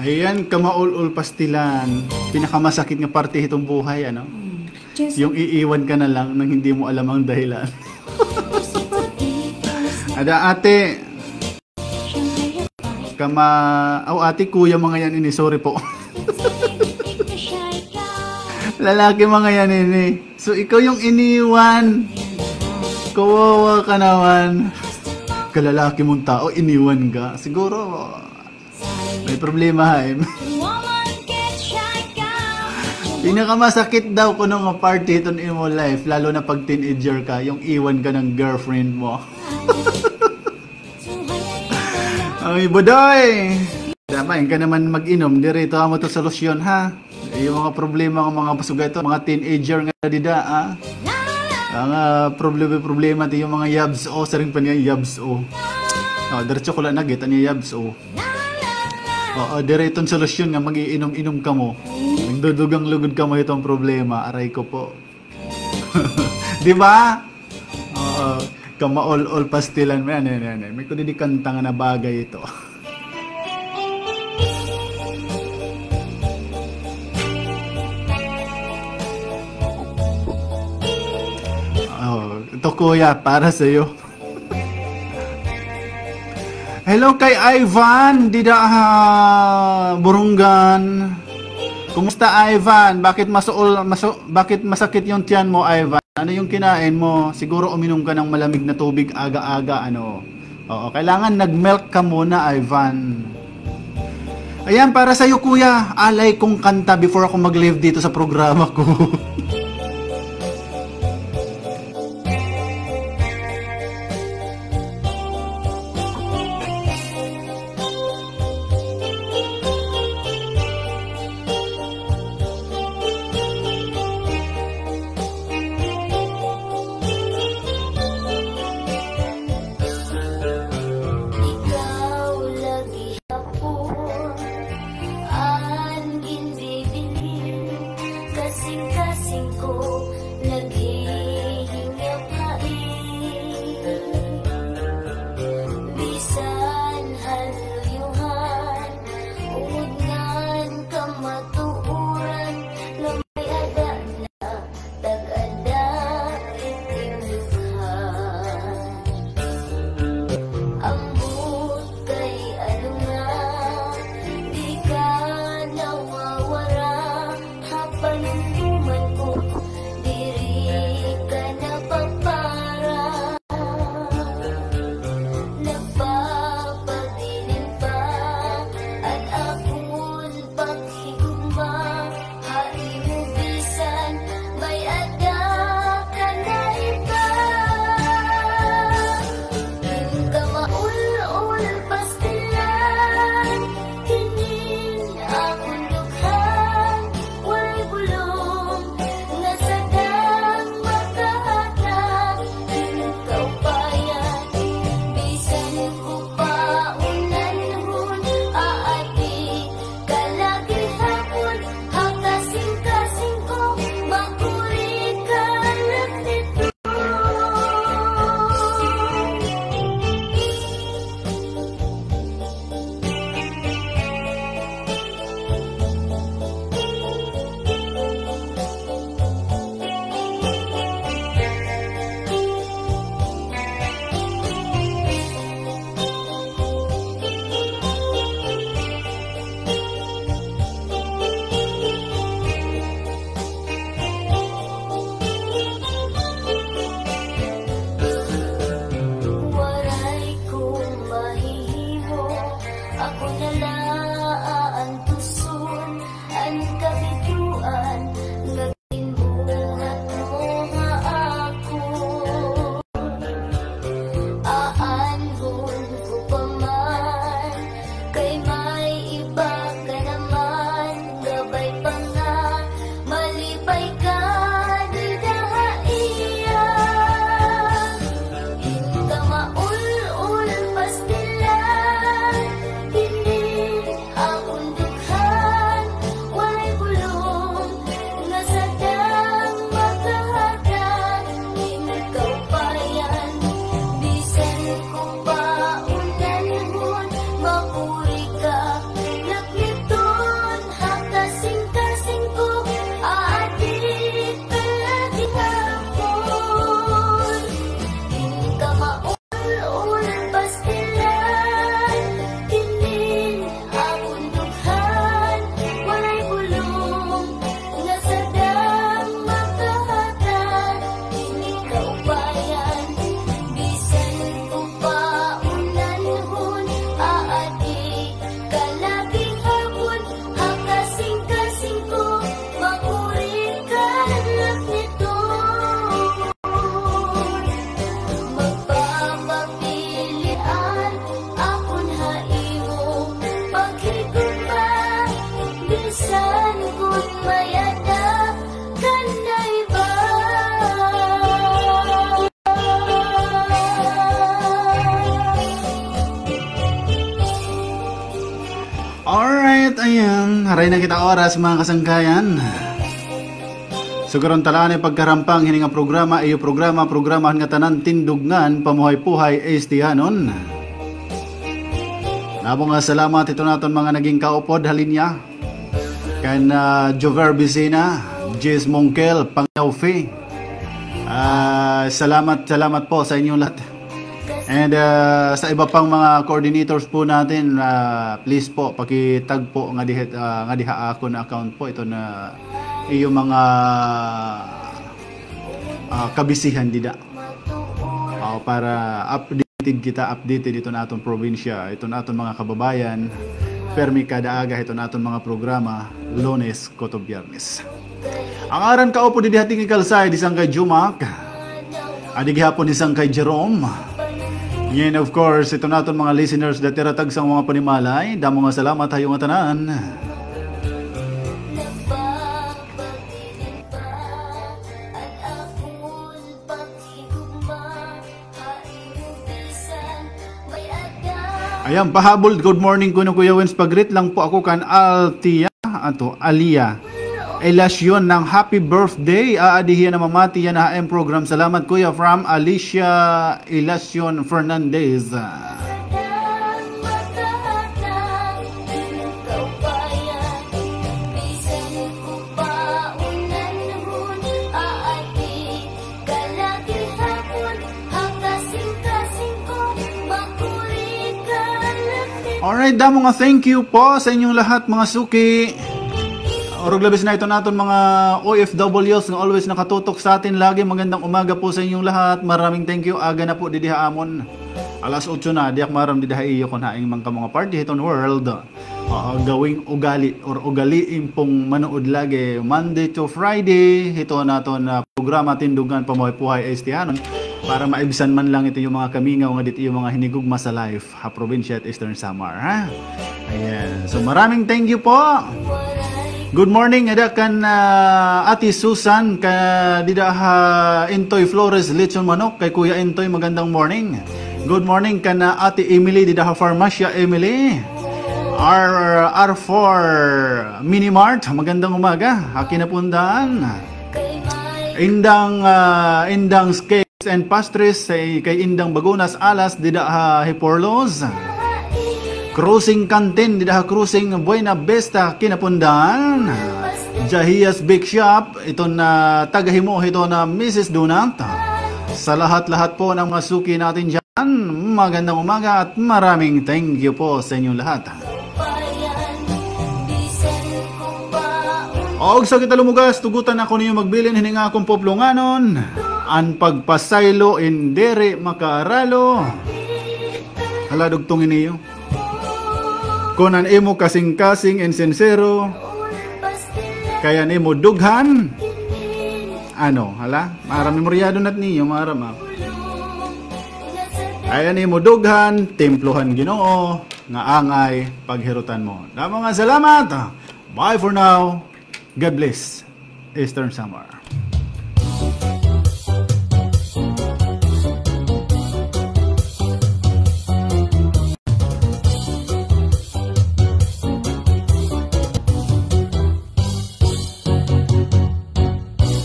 Ayan, kamaol-ol, pastilan. Pinakamasakit nga parte hitong buhay, ano? Yung iiwan ka na lang nang hindi mo alam ang dahilan. Ada, ate. Kama-, oh, ate, kuya, mga yan ini. Sorry po. Lalaki mga yan ini. So, ikaw yung iniwan. Kawawa ka naman. Kalalaki mong tao, iniwan ka. Siguro, may problema, ha, em. Pinakamasakit daw kuno nga parte hiton imo life, lalo na pag teenager ka, yung iwan ka ng girlfriend mo. Ay, Budoy! Damay ka naman mag-inom, diri ito amo to solusyon, ha? Yung mga problema ng mga sugad ito, mga teenager nga dida, ha? Ang, ah, problema, problema, ito yung mga yabs, o, siring pa niya, yabs, o. O, diretso ko lang nagita niya, yabs, o. Oo, diri iton solusyon nga mag-iinom-inom kamo. Nagdudugang lugod kamo itong problema, aray ko po. Di ba? Oo, kamaol-ol, pastilan. May, ano, ano, ano. May kudidi kanta nga na bagay ito. Kuya, para sa'yo. Hello kay Ivan, dida ha Borongan. Kumusta, Ivan? Bakit masuol, masu-, bakit masakit yung tiyan mo, Ivan? Ano yung kinain mo? Siguro uminom ka ng malamig na tubig aga-aga, ano? Oo, kailangan nag-milk ka muna, Ivan. Ayan, para sa'yo, kuya. Alay kong kanta before ako mag-live dito sa programa ko. Ikaw lagi hapon an ginbibilin, kasingkasing ko naghihingyap ha iyo. Bisan haluyuhan, ungod ngan kamatuoran, nga may-ada na tag-ada it im dughan. Ambot kay ano nga di ka nawawara ha panumduman ko, diri ka napapara. Nagpapabilin pa an akon paghigugma ha imo, bisan may-ada ka na iba. Di ka maul-ol pastilan, kinin akon dughan, walay bulong nga sadang makahatag imo kaupayan. Bisan ko pa unanhon, aadi ka lagi hapon ha kasingkasing ko, makuri ka lagi hapon. Waray ko mahihimo, ako na la aantuson an kabidyoan nga ginbuhat mo ha akon. Aanhon ko pa man, kay may iba ka naman, gabay pa nga malipay ka dida ha iya. Di ka maul-ol pastilan, kinin akon dughan, walay bulong nga sadang makahatag imo kaupayan. Bisan ko pa unanhon, makuri ka lagi hapon ha kasingkasing ko, aadi ka lagi hapon. Di ka maul-ol pastilan, kinin akon dughan, walay bulong nga sadang makahatag imo kaupayan. Bisan ko pa unanhon, aadi ka lagi hapon ha kasingkasing ko, makuri ka lagi hapon. Magpapapilian akon ha imo paghigugma, bisan kon may-ada ka na iba. Alright, ayan. Haray na kita oras, mga kasangkayan. Sugaron ta la anay pagkarampang hini nga programa, iyo programa, programa han ngatanan, Tindog ngan Pamuhay-puhay Istihanon. Namo nga salamat hito naton mga naging kaupod ha linya. Kan, ah, Jover Vicina, Jess Mongkel, Pangyaw Fe. Ah, salamat, salamat po sa inyong lahat. And, ah, sa iba pang mga coordinators po natin, ah, please po, pakitag po nga diha, ah, nga diha akon account po, ito na iyo mga, ah, kabisihan dida. Ah, para updated kita, updated iton aton probinsya, iton aton mga kababayan. Permi kada aga iton aton mga programa, Lunes kuto Biyernes. An aran kaupo didi ha technical side, hi Sangkay Jumac. Adi gihapon hi Sangkay Jerome. Ngan, of course, iton aton mga listeners dida ha tagsa nga mga panimalay. Damo nga salamat ha iyo ngatanan. Ayan, pahabol, good morning kuno Kuya Wins. Pag-greet lang po ako kan Altia, ato, Alia Elacion ng happy birthday. Aadi hiya namamati yana ha im program. Salamat, Kuya, from Alicia Elacion Fernandez. Alright, damo nga thank you po sa inyong lahat, mga suki. Orog labis na iton aton mga O F Ws nga always nakatutok sa atin lagi. Magandang umaga po sa inyong lahat. Maraming thank you. Aga na po didi ha amon. Alas otso na, di ak maaram didi ha iyo kon hain man kamo nga parte hiton world. Ah, gawing ugali or ugaliin pong manood lagi Monday to Friday hiton aton programa Tindog ngan Pamuhay-puhay Estihanon para maibsan man lang ito iyo mga kamingaw nga didi iyo mga hinigugma sa life ha probinsya hit Eastern Samar, ha? Ayan. So, maraming thank you po. Good morning, ada kan, ah, Ate Susan, ka dida ha Intoy Flores, Lechon Manok, kay Kuya Intoy, magandang morning. Good morning kan, ah, Ate Emily, dida ha Farmacia Emily. R, R four Mini Mart, magandang umaga. Ha Kinapundan. Indang, ah, Indang Cakes and Pastries, kay, kay Indang Bagunas Alas, dida ha Hiporlos. Crossing Canteen, dida ha Crossing Buena Vista, Kinapundan. Jahias Bake Shop, iton, ah, tagahimo hiton, ah, Missus Donut. Sa lahat-lahat po ng mga suki natin dyan, magandang umaga at maraming thank you po sa inyong lahat. Og sa kita lumugas, tugutan ako niyo magbilin hini nga akon puplonganon. An pagpasaylo in diri makaaralo. Hala, dugtong ini iyo. Kon an imo kasingkasing in sinsero, kay an imo dughan, ano, hala, maaram, memoryado na it niyo, maaram, ah. Kay an imo dughan, templo han Ginoo, nga angay paghirutan mo. Damo nga salamat. Bye for now. God bless. Eastern Samar.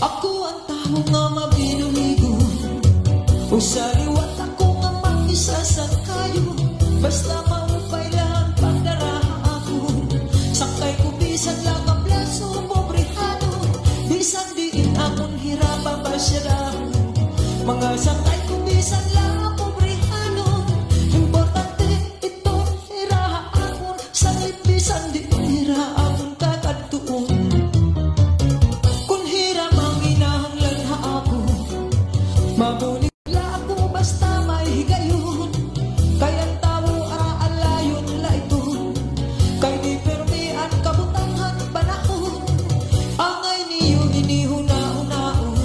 Ako an tawo nga mabinuligon, usa liwat ako nga makisasangkayon, basta maupay la an pagdara ha akon. Sangkay ko bisan la kaplaso, pobrehanon, bisan diin akon hirapan, basyadan. Mga sangkay ko bisan la pobrehanon, importante ito hira ha akon, sanglit bisan diin hira akon kakadtuon. Kon hira manginahanglan ha akon, mabulig la ako basta may higayon. Kay an tawo aalayon la iton, kay di pirmi an kabutang han panahon. Angay niyo ini hunahunaon,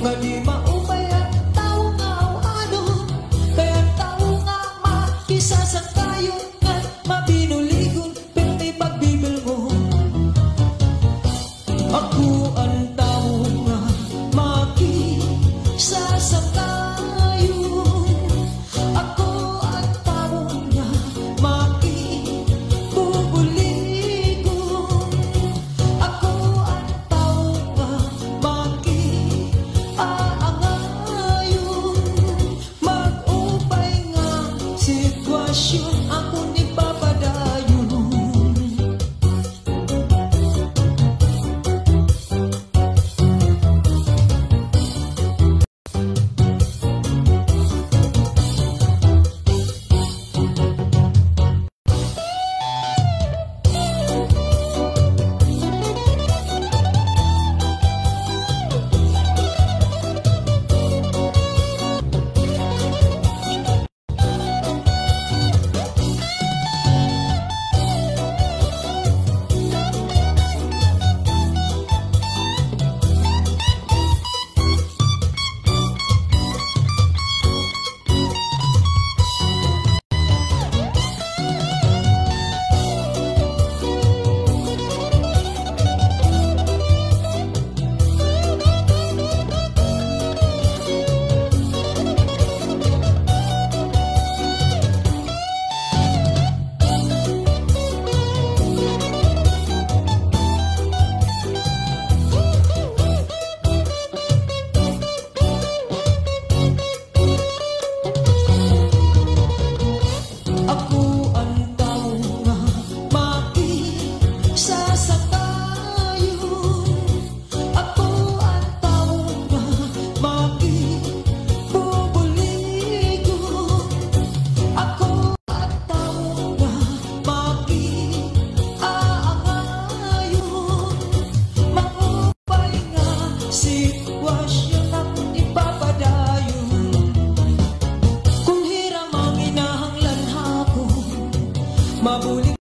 nga di maupay an tawo nga aw-anon, kay an tawo nga makisasangkayon ngan mabinuligon, pirmi pagbibilngon. Ako an tawo nga makisasangkayon. Ako an tawo nga makibubuligon. Ako an tawo nga makiaangayon. Mag-upay nga sitwasyon akon ipapadayon. Mabulig